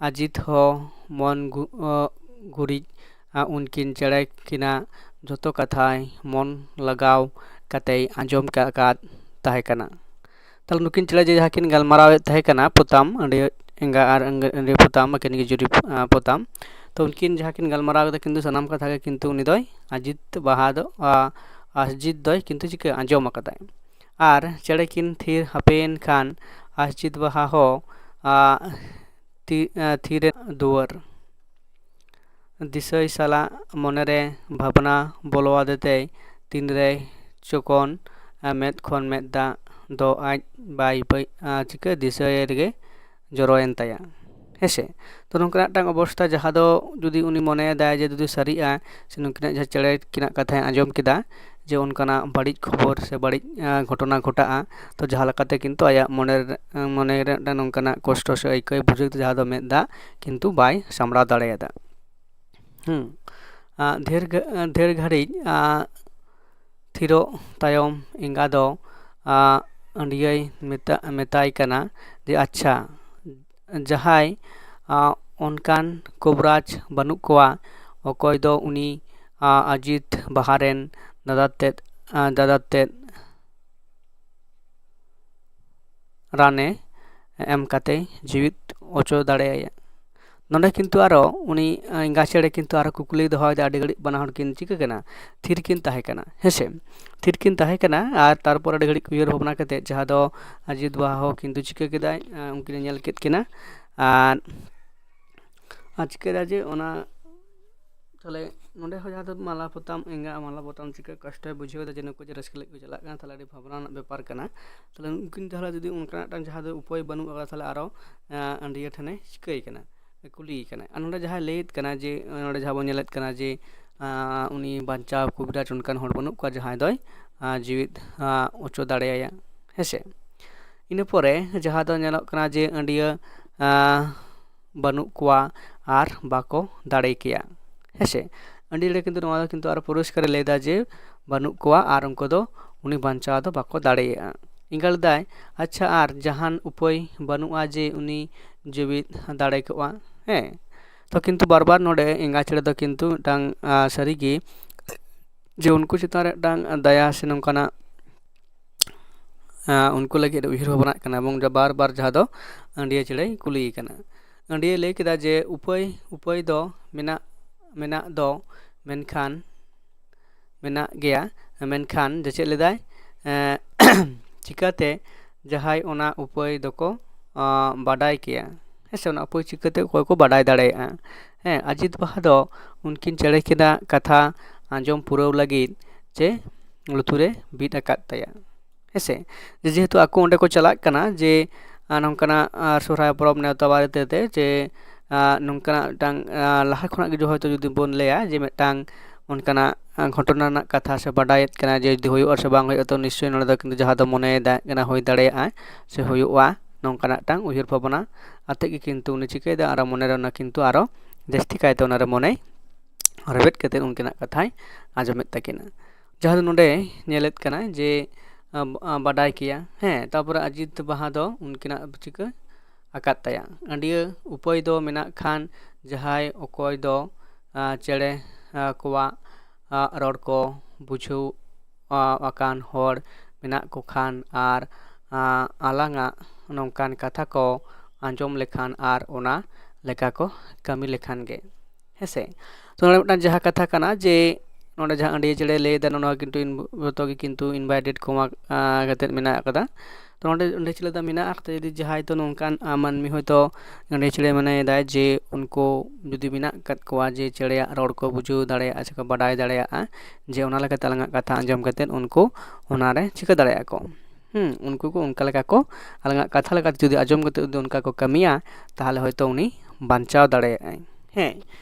ᱟᱡᱤᱛ ᱦᱚᱸ ᱢᱚᱱ ᱜᱩᱨᱤᱡ ᱩᱱᱠᱤᱱ ᱪᱮᱬᱮ ᱠᱤᱱᱟᱜ ᱡᱚᱛᱚ ᱠᱟᱛᱷᱟᱭ ᱢᱚᱱ ᱞᱟᱜᱟᱣ ᱠᱟᱛᱮᱭ ᱟᱸᱡᱚᱢ ᱟᱠᱟᱫ ᱛᱟᱦᱮᱸ ᱠᱟᱱᱟ᱾ ᱛᱟᱦᱞᱮ ᱱᱩᱠᱤᱱ ᱪᱮᱬᱮ ᱡᱮ ᱡᱟᱦᱟᱸ ᱠᱤᱱ ᱜᱟᱞᱢᱟᱨᱟᱣᱮᱫ ᱛᱟᱦᱮᱸ ᱠᱟᱱᱟ, ᱯᱚᱛᱟᱢ, ᱟᱹᱰᱤ ᱮᱸᱜᱟ ᱟᱨ ᱟᱹᱰᱤ ᱯᱚᱛᱟᱢ, ᱟᱹᱠᱤᱱ ᱜᱮ ᱡᱩᱨᱤ ᱯᱚᱛᱟᱢ, ᱛᱚ ᱩᱱᱠᱤᱱ ᱡᱟᱦᱟᱸ ᱠᱤᱱ ᱜᱟᱞᱢᱟᱨᱟᱣ ᱠᱮᱫᱟ, ᱠᱤᱱᱛᱩ ᱥᱟᱱᱟᱢ ᱠᱟᱛᱷᱟ ᱜᱮ ᱠᱤᱱᱛᱩ ᱩᱱᱤ ᱫᱚᱭ ᱟᱡᱤᱛ ᱵᱟᱦᱟ ᱫᱚ ᱟᱥᱡᱤᱛ ᱫᱚᱭ ᱠᱤᱱᱛᱩ ᱪᱤᱠᱟᱹ ᱟᱸᱡᱚᱢ ᱟᱠᱟᱫᱟᱭ᱾ ᱟᱨ ᱪᱮᱬᱮ ᱠᱤᱱ ᱛᱷᱤᱨ ᱦᱟᱯᱮᱭᱮᱱ ᱠᱷᱟᱱ ᱟᱥᱡᱤᱛ ᱵᱟᱦᱟ ᱦᱚᱸ ᱛᱤ ᱛᱷᱤᱨ ᱫᱩᱣᱟᱹᱨ ᱫᱤᱥᱟᱹᱭ ᱥᱟᱞᱟᱜ ᱢᱚᱱᱮᱨᱮ ᱵᱷᱟᱵᱽᱱᱟ ᱵᱚᱞᱚᱣᱟᱫᱮ ᱛᱮᱭ ᱛᱤᱱᱨᱮ ᱪᱚᱠᱚᱱ ᱢᱮᱫ ᱠᱷᱚᱱ ᱢᱮᱫ ᱫᱟᱜ ᱫᱚ ᱟᱡ ᱵᱟᱭ ᱵᱟᱹᱭ ᱪᱤᱠᱟᱹ ᱫᱤᱥᱟᱹᱭ ᱨᱮᱜᱮ ᱡᱚᱨᱚᱭᱮᱱ ᱛᱟᱭᱟ᱾ ᱦᱮᱸᱥᱮ? ᱛᱚ ᱱᱚᱝᱠᱟᱱᱟᱜ ᱢᱤᱫᱴᱟᱝ ᱚᱵᱚᱥᱛᱟ ᱡᱟᱦᱟᱸ ᱫᱚ ᱡᱩᱫᱤ ᱩᱱᱤ ᱢᱚᱱᱮᱭᱮᱫᱟᱭ ᱡᱮ ᱡᱩᱫᱤ ᱥᱟᱹᱨᱤᱜᱼᱟ ᱥᱮ ᱱᱩᱠᱤᱱᱟᱜ ᱡᱟᱦᱟᱸ ᱪᱮᱬᱮ ᱠᱤᱱᱟᱜ ᱠᱟᱛᱷᱟᱭ ᱟᱸᱡᱚᱢ ᱠᱮᱫᱟ ᱡᱮ ᱚᱱᱠᱟᱱᱟᱜ ᱵᱟᱹᱲᱤᱡ ᱠᱷᱚᱵᱚᱨ ᱥᱮ ᱵᱟᱹᱲᱤᱡ ᱜᱷᱚᱴᱚᱱᱟ ᱜᱷᱚᱴᱟᱜᱼᱟ, ᱛᱚ ᱡᱟᱦᱟᱸ ᱞᱮᱠᱟᱛᱮ ᱠᱤᱱᱛᱩ ᱟᱭᱟᱜ ᱢᱚᱱᱮ ᱨᱮ ᱢᱚᱱᱮ ᱨᱮ ᱢᱤᱫᱴᱟᱝ ᱱᱚᱝᱠᱟᱱᱟᱜ ᱠᱚᱥᱴᱚ ᱥᱮ ᱟᱹᱭᱠᱟᱹᱣ ᱵᱩᱡᱷᱟᱹᱣ ᱠᱮᱫᱟ ᱡᱟᱦᱟᱸ ᱫᱚ ᱢᱮᱫ ᱫᱟᱜ ᱠᱤᱱᱛᱩ ᱵᱟᱭ ᱥᱟᱢᱵᱲᱟᱣ ᱫᱟᱲᱮᱭᱟᱫᱟ᱾ ᱦᱩᱸ᱾ ᱰᱷᱮᱨ ᱰᱷᱮᱨ ᱜᱷᱟᱹᱲᱤᱡ ᱛᱷᱤᱨᱚᱜ ᱛᱟᱭᱚᱢ ᱮᱸᱜᱟ ᱫᱚ ᱟᱹᱰᱤᱭᱟᱹᱭ ᱢᱮᱛᱟᱭ ᱠᱟᱱᱟ ᱡᱮ, ᱟᱪᱪᱷᱟ, ᱡᱟᱦᱟᱸᱭ ᱚᱱᱠᱟᱱ ᱠᱚᱵᱨᱟᱡᱽ ᱵᱟᱹᱱᱩᱜ ᱠᱚᱣᱟ, ᱚᱠᱚᱭ ᱫᱚ ᱩᱱᱤ ᱟᱡᱤᱛ ᱵᱟᱦᱟ ᱨᱮᱱ ᱫᱟᱫᱟ ᱛᱮᱫ ᱫᱟᱫᱟ ᱛᱮᱫ ᱨᱟᱱᱮ ᱮᱢ ᱠᱟᱛᱮ ᱡᱤᱣᱤᱫ ᱚᱪᱚ ᱫᱟᱲᱮᱭᱟᱭᱟ᱾ ᱱᱚᱰᱮ ᱠᱤᱱᱛᱩ ᱟᱨᱚ ᱩᱱᱤ ᱮᱸᱜᱟ ᱪᱮᱬᱮ ᱠᱤᱱᱛᱩ ᱟᱨᱚ ᱠᱩᱠᱞᱤᱭ ᱫᱚᱦᱚᱭᱮᱫᱟ, ᱟᱹᱰᱤ ᱜᱷᱟᱹᱲᱤᱡ ᱵᱟᱱᱟ ᱦᱚᱲ ᱠᱤᱱ ᱪᱤᱠᱟᱹ ᱠᱟᱱᱟ? ᱛᱷᱤᱨ ᱠᱤᱱ ᱛᱟᱦᱮᱸ ᱠᱟᱱᱟ, ᱦᱮᱸᱥᱮ? ᱛᱷᱤᱨ ᱠᱤᱱ ᱛᱟᱦᱮᱸ ᱠᱟᱱᱟ ᱟᱨ ᱛᱟᱨᱯᱚᱨ ᱟᱹᱰᱤ ᱜᱷᱟᱹᱲᱤᱡ ᱩᱭᱦᱟᱹᱨ ᱵᱷᱟᱵᱽᱱᱟ ᱠᱟᱛᱮ ᱡᱟᱦᱟᱸ ᱫᱚ ᱟᱡᱤᱛ ᱵᱟᱦᱟ ᱦᱚᱸ ᱠᱤᱱᱛᱩ ᱪᱤᱠᱟᱹ ᱠᱮᱫᱟᱭ, ᱩᱱᱠᱤᱱᱮ ᱧᱮᱞ ᱠᱮᱫ ᱠᱤᱱᱟ ᱟᱨ ᱟᱨ ᱪᱤᱠᱟᱹᱭᱮᱫᱟ ᱡᱮ ᱚᱱᱟ ᱛᱟᱦᱞᱮ ᱱᱚᱸᱰᱮ ᱦᱚᱸ ᱡᱟᱦᱟᱸ ᱫᱚ ᱢᱟᱞᱟ ᱯᱚᱛᱟᱢ ᱮᱸᱜᱟ ᱢᱟᱞᱟ ᱯᱚᱛᱟᱢ ᱪᱤᱠᱟᱹ ᱠᱚᱥᱴᱚᱭ ᱵᱩᱡᱷᱟᱹᱣ ᱮᱫᱟ ᱡᱮ ᱱᱩᱠᱩ ᱡᱮ ᱨᱟᱹᱥᱠᱟᱹ ᱞᱟᱹᱜᱤᱫ ᱠᱚ ᱪᱟᱞᱟᱜ ᱠᱟᱱᱟ, ᱛᱟᱦᱞᱮ ᱟᱹᱰᱤ ᱵᱷᱟᱵᱽᱱᱟ ᱨᱮᱱᱟᱜ ᱵᱮᱯᱟᱨ ᱠᱟᱱᱟ᱾ ᱛᱟᱦᱞᱮ ᱩᱱᱠᱤᱱ ᱛᱟᱦᱞᱮ ᱡᱩᱫᱤ ᱚᱱᱠᱟᱱᱟᱜ ᱢᱤᱫᱴᱟᱝ ᱡᱟᱦᱟᱸ ᱫᱚ ᱩᱯᱟᱹᱭ ᱵᱟᱹᱱᱩᱜ ᱟᱠᱟᱫᱟ, ᱛᱟᱦᱞᱮ ᱟᱨᱚ ᱟᱸᱰᱤᱭᱟᱹ ᱴᱷᱮᱱᱮ ᱪᱤᱠᱟᱹᱭ ᱠᱟᱱᱟ, ᱠᱩᱞᱤᱭᱮ ᱠᱟᱱᱟ᱾ ᱟᱨ ᱱᱚᱸᱰᱮ ᱡᱟᱦᱟᱸᱭ ᱞᱟᱹᱭᱮᱫ ᱠᱟᱱᱟ ᱡᱮ ᱱᱚᱸᱰᱮ ᱡᱟᱦᱟᱸ ᱵᱚᱱ ᱧᱮᱞᱮᱫ ᱠᱟᱱᱟ ᱡᱮ ᱩᱱᱤ ᱵᱟᱧᱪᱟᱣ ᱠᱚᱵᱤᱨᱟᱡᱽ ᱚᱱᱠᱟᱱ ᱦᱚᱲ ᱵᱟᱹᱱᱩᱜ ᱠᱚᱣᱟ ᱡᱟᱦᱟᱸᱭ ᱫᱚᱭ ᱡᱤᱣᱤᱫ ᱚᱪᱚ ᱫᱟᱲᱮᱭᱟᱭᱟ, ᱦᱮᱸᱥᱮ? ᱤᱱᱟᱹ ᱯᱚᱨᱮ ᱡᱟᱦᱟᱸ ᱫᱚ ᱧᱮᱞᱚᱜ ᱠᱟᱱᱟ ᱡᱮ ᱟᱹᱰᱤᱭᱟᱹ ᱵᱟᱹᱱᱩᱜ ᱠᱚᱣᱟ ᱟᱨ ᱵᱟᱠᱚ ᱫᱟᱲᱮ ᱠᱮᱭᱟ, ᱦᱮᱸᱥᱮ? ᱟᱹᱰᱤ ᱮᱲᱮ ᱠᱤᱱᱛᱩ ᱱᱚᱣᱟ ᱫᱚ ᱠᱤᱱᱛᱩ ᱟᱨ ᱯᱚᱨᱤᱥᱠᱟᱨᱮ ᱞᱟᱹᱭᱫᱟ ᱡᱮ ᱵᱟᱹᱱᱩᱜ ᱠᱚᱣᱟ ᱟᱨ ᱩᱱᱠᱩ ᱫᱚ ᱩᱱᱤ ᱵᱟᱧᱪᱟᱣ ᱫᱚ ᱵᱟᱠᱚ ᱫᱟᱲᱮᱭᱟᱜᱼᱟ᱾ ᱮᱸᱜᱟ ᱞᱮᱫᱟᱭ, ᱟᱪᱪᱷᱟ, ᱟᱨ ᱡᱟᱦᱟᱱ ᱩᱯᱟᱹᱭ ᱵᱟᱹᱱᱩᱜᱼᱟ ᱡᱮ ᱩᱱᱤ ᱡᱤᱣᱤᱫ ᱫᱟᱲᱮ ᱠᱚᱜᱼᱟ? ᱦᱮᱸ, ᱛᱚ ᱠᱤᱱᱛᱩ ᱵᱟᱨ ᱵᱟᱨ ᱱᱚᱰᱮ ᱮᱸᱜᱟ ᱪᱮᱬᱮ ᱫᱚ ᱠᱤᱱᱛᱩ ᱢᱤᱫᱴᱟᱝ ᱥᱟᱹᱨᱤᱜᱮ ᱡᱮ ᱩᱱᱠᱩ ᱪᱮᱛᱟᱱ ᱨᱮ ᱢᱤᱫᱴᱟᱝ ᱫᱟᱭᱟ ᱥᱮ ᱱᱚᱝᱠᱟᱱᱟᱜ ᱩᱱᱠᱩ ᱞᱟᱹᱜᱤᱫ ᱩᱭᱦᱟᱹᱨ ᱵᱷᱟᱵᱽᱱᱟᱜ ᱠᱟᱱᱟ ᱮᱵᱚᱝ ᱵᱟᱨ ᱵᱟᱨ ᱡᱟᱦᱟᱸ ᱫᱚ ᱟᱹᱰᱤᱭᱟᱹ ᱪᱮᱬᱮᱭ ᱠᱩᱞᱤᱭᱮ ᱠᱟᱱᱟ᱾ ᱟᱹᱰᱤᱭᱟᱹ ᱞᱟᱹᱭ ᱠᱮᱫᱟ ᱡᱮ ᱩᱯᱟᱹᱭ ᱩᱯᱟᱹᱭ ᱫᱚ ᱢᱮᱱᱟᱜ ᱢᱮᱱᱟᱜ ᱫᱚ ᱢᱮᱱᱠᱷᱟᱱ ᱢᱮᱱᱟᱜ ᱜᱮᱭᱟ, ᱢᱮᱱᱠᱷᱟᱱ ᱡᱮ ᱪᱮᱫ ᱞᱮᱫᱟᱭ, ᱪᱤᱠᱟᱹᱛᱮ ᱡᱟᱦᱟᱸᱭ ᱚᱱᱟ ᱩᱯᱟᱹᱭ ᱫᱚᱠᱚ ᱵᱟᱰᱟᱭ ᱠᱮᱭᱟ? ᱦᱮᱸ ᱥᱮ, ᱚᱱᱟ ᱩᱯᱟᱹᱭ ᱪᱤᱠᱟᱹᱛᱮ ᱚᱠᱚᱭ ᱠᱚ ᱵᱟᱰᱟᱭ ᱫᱟᱲᱮᱭᱟᱜᱼᱟ? ᱦᱮᱸ, ᱟᱡᱤᱛ ᱵᱟᱦᱟ ᱫᱚ ᱩᱱᱠᱤᱱ ᱪᱮᱬᱮ ᱠᱤᱱᱟᱜ ᱠᱟᱛᱷᱟ ᱟᱸᱡᱚᱢ ᱯᱩᱨᱟᱹᱣ ᱞᱟᱹᱜᱤᱫ ᱪᱮ ᱞᱩᱛᱩᱨᱮ ᱵᱤᱫ ᱟᱠᱟᱫ ᱛᱟᱭᱟ᱾ ᱦᱮᱸᱥᱮ? ᱡᱮ ᱡᱮᱦᱮᱛᱩ ᱟᱠᱚ ᱚᱸᱰᱮ ᱠᱚ ᱪᱟᱞᱟᱜ ᱠᱟᱱᱟ, ᱡᱮ ᱟᱨ ᱱᱚᱝᱠᱟᱱᱟᱜ ᱟᱨ ᱥᱚᱦᱨᱟᱭ ᱯᱚᱨᱚᱵᱽ ᱱᱮᱣᱛᱟ ᱵᱟᱨᱮᱛᱮ ᱛᱮ ᱡᱮ ᱟᱨ ᱱᱚᱝᱠᱟᱱᱟᱜ ᱢᱤᱫᱴᱟᱝ ᱟᱨ ᱞᱟᱦᱟ ᱠᱷᱚᱱᱟᱜ ᱜᱮ ᱦᱚᱭᱛᱳ ᱡᱩᱫᱤ ᱵᱚᱱ ᱞᱟᱹᱭᱟ ᱡᱮ ᱢᱤᱫᱴᱟᱝ ᱚᱱᱠᱟᱱᱟᱜ ᱜᱷᱚᱴᱚᱱᱟ ᱨᱮᱱᱟᱜ ᱠᱟᱛᱷᱟ ᱥᱮ ᱵᱟᱰᱟᱭᱮᱫ ᱠᱟᱱᱟ ᱡᱮ ᱡᱩᱫᱤ ᱦᱩᱭᱩᱜᱼᱟ ᱥᱮ ᱵᱟᱝ ᱦᱩᱭᱩᱜᱼᱟ, ᱛᱚ ᱱᱤᱥᱪᱳᱭ ᱱᱚᱰᱮ ᱫᱚ ᱠᱤᱱᱛᱩ ᱡᱟᱦᱟᱸ ᱫᱚ ᱢᱚᱱᱮᱭᱮᱫᱟ ᱠᱟᱱᱟ ᱦᱩᱭ ᱫᱟᱲᱮᱭᱟᱜᱼᱟ ᱥᱮ ᱦᱩᱭᱩᱜᱼᱟ, ᱱᱚᱝᱠᱟᱱᱟᱜ ᱢᱤᱫᱴᱟᱝ ᱩᱭᱦᱟᱹᱨ ᱵᱷᱟᱵᱽᱱᱟ ᱟᱛᱮᱫ ᱜᱮ ᱠᱤᱱᱛᱩ ᱩᱱᱤ ᱪᱤᱠᱟᱹᱭᱮᱫᱟ, ᱟᱨᱚ ᱢᱚᱱᱮᱨᱮ ᱚᱱᱟ ᱠᱤᱱᱛᱩ ᱟᱨᱚ ᱡᱟᱹᱥᱛᱤ ᱠᱟᱭᱛᱮ ᱚᱱᱟᱨᱮ ᱢᱚᱱᱮ ᱨᱮᱵᱮᱫ ᱠᱟᱛᱮᱫ ᱩᱱᱠᱤᱱᱟᱜ ᱠᱟᱛᱷᱟᱭ ᱟᱸᱡᱚᱢᱮᱫ ᱛᱟᱹᱠᱤᱱᱟ᱾ ᱡᱟᱦᱟᱸ ᱫᱚ ᱱᱚᱰᱮ ᱧᱮᱞᱮᱫ ᱠᱟᱱᱟ ᱡᱮ ᱟᱸ, ᱵᱟᱰᱟᱭ ᱠᱮᱭᱟ᱾ ᱦᱮᱸ, ᱛᱟᱯᱚᱨᱮ ᱟᱡᱤᱛ ᱵᱟᱦᱟ ᱫᱚ ᱩᱱᱠᱤᱱᱟᱜ ᱪᱤᱠᱟᱹ ᱟᱠᱟᱫ ᱛᱟᱭᱟ᱾ ᱟᱹᱰᱤᱭᱟᱹ ᱩᱯᱟᱹᱭ ᱫᱚ ᱢᱮᱱᱟᱜ ᱠᱷᱟᱱ ᱡᱟᱦᱟᱸᱭ ᱚᱠᱚᱭ ᱫᱚ ᱟᱸ, ᱪᱮᱬᱮ ᱟᱸ, ᱠᱚᱣᱟᱜ ᱟᱸ, ᱨᱚᱲ ᱠᱚ ᱵᱩᱡᱷᱟᱹᱣ ᱟᱸ, ᱟᱠᱟᱱ ᱦᱚᱲ ᱢᱮᱱᱟᱜ ᱠᱚ ᱠᱷᱟᱱ ᱟᱨ ᱟᱸ, ᱟᱞᱟᱝᱟᱜ ᱱᱚᱝᱠᱟᱱ ᱠᱟᱛᱷᱟ ᱠᱚ ᱟᱸᱡᱚᱢ ᱞᱮᱠᱷᱟᱱ ᱟᱨ ᱚᱱᱟ ᱞᱮᱠᱟ ᱠᱚ ᱠᱟᱹᱢᱤ ᱞᱮᱠᱷᱟᱱ ᱜᱮ᱾ ᱦᱮᱸᱥᱮ? ᱛᱚ ᱱᱚᱰᱮ ᱢᱤᱫᱴᱟᱝ ᱡᱟᱦᱟᱸ ᱠᱟᱛᱷᱟ ᱠᱟᱱᱟ ᱡᱮ ᱱᱚᱰᱮ ᱡᱟᱦᱟᱸ ᱟᱹᱰᱤ ᱪᱮᱬᱮ ᱞᱟᱹᱭ ᱮᱫᱟ, ᱱᱚᱣᱟ ᱠᱤᱱᱛᱩ ᱤᱱ-, ᱡᱚᱛᱚ ᱜᱮ ᱠᱤᱱᱛᱩ ᱤᱱᱵᱷᱟᱭᱴᱮᱰ ᱠᱚᱢᱟ ᱠᱟᱛᱮᱫ ᱢᱮᱱᱟᱜ ᱟᱠᱟᱫᱟ᱾ ᱛᱚ ᱱᱚᱰᱮ ᱚᱸᱰᱮ ᱪᱮᱬᱮ ᱫᱚ ᱢᱮᱱᱟᱜ ᱟᱠᱟᱫᱟ, ᱡᱩᱫᱤ ᱡᱟᱦᱟᱸᱭ ᱫᱚ ᱱᱚᱝᱠᱟᱱ ᱟᱸ, ᱢᱟᱹᱱᱢᱤ ᱦᱚᱭᱛᱳ ᱚᱸᱰᱮ ᱪᱮᱬᱮ ᱢᱮᱱᱟᱭᱮᱫᱟᱭ ᱡᱮ ᱩᱱᱠᱩ ᱡᱩᱫᱤ ᱢᱮᱱᱟᱜ ᱟᱠᱟᱫ ᱠᱚᱣᱟ ᱡᱮ ᱪᱮᱬᱮᱭᱟᱜ ᱨᱚᱲ ᱠᱚ ᱵᱩᱡᱷᱟᱹᱣ ᱫᱟᱲᱮᱭᱟᱜᱼᱟ ᱥᱮ ᱠᱚ ᱵᱟᱰᱟᱭ ᱫᱟᱲᱮᱭᱟᱜᱼᱟ ᱡᱮ ᱚᱱᱟ ᱞᱮᱠᱟᱛᱮ ᱟᱞᱟᱝᱟᱜ ᱠᱟᱛᱷᱟ ᱟᱸᱡᱚᱢ ᱠᱟᱛᱮᱫ ᱩᱱᱠᱩ ᱚᱱᱟᱨᱮ ᱪᱤᱠᱟᱹ ᱫᱟᱲᱮᱭᱟᱜᱼᱟ ᱠᱚ᱾ ᱦᱩᱸ, ᱩᱱᱠᱩ ᱠᱚ ᱚᱱᱠᱟ ᱞᱮᱠᱟ ᱠᱚ ᱟᱞᱟᱝᱟᱜ ᱠᱟᱛᱷᱟ ᱞᱮᱠᱟᱛᱮ ᱡᱩᱫᱤ ᱟᱸᱡᱚᱢ ᱠᱟᱛᱮᱫ ᱡᱩᱫᱤ ᱚᱱᱠᱟ ᱠᱚ ᱠᱟᱹᱢᱤᱭᱟ, ᱛᱟᱦᱚᱞᱮ ᱦᱚᱭᱛᱳ ᱩᱱᱤ ᱵᱟᱧᱪᱟᱣ ᱫᱟᱲᱮᱭᱟᱜᱼᱟᱭ᱾ ᱦᱮᱸ,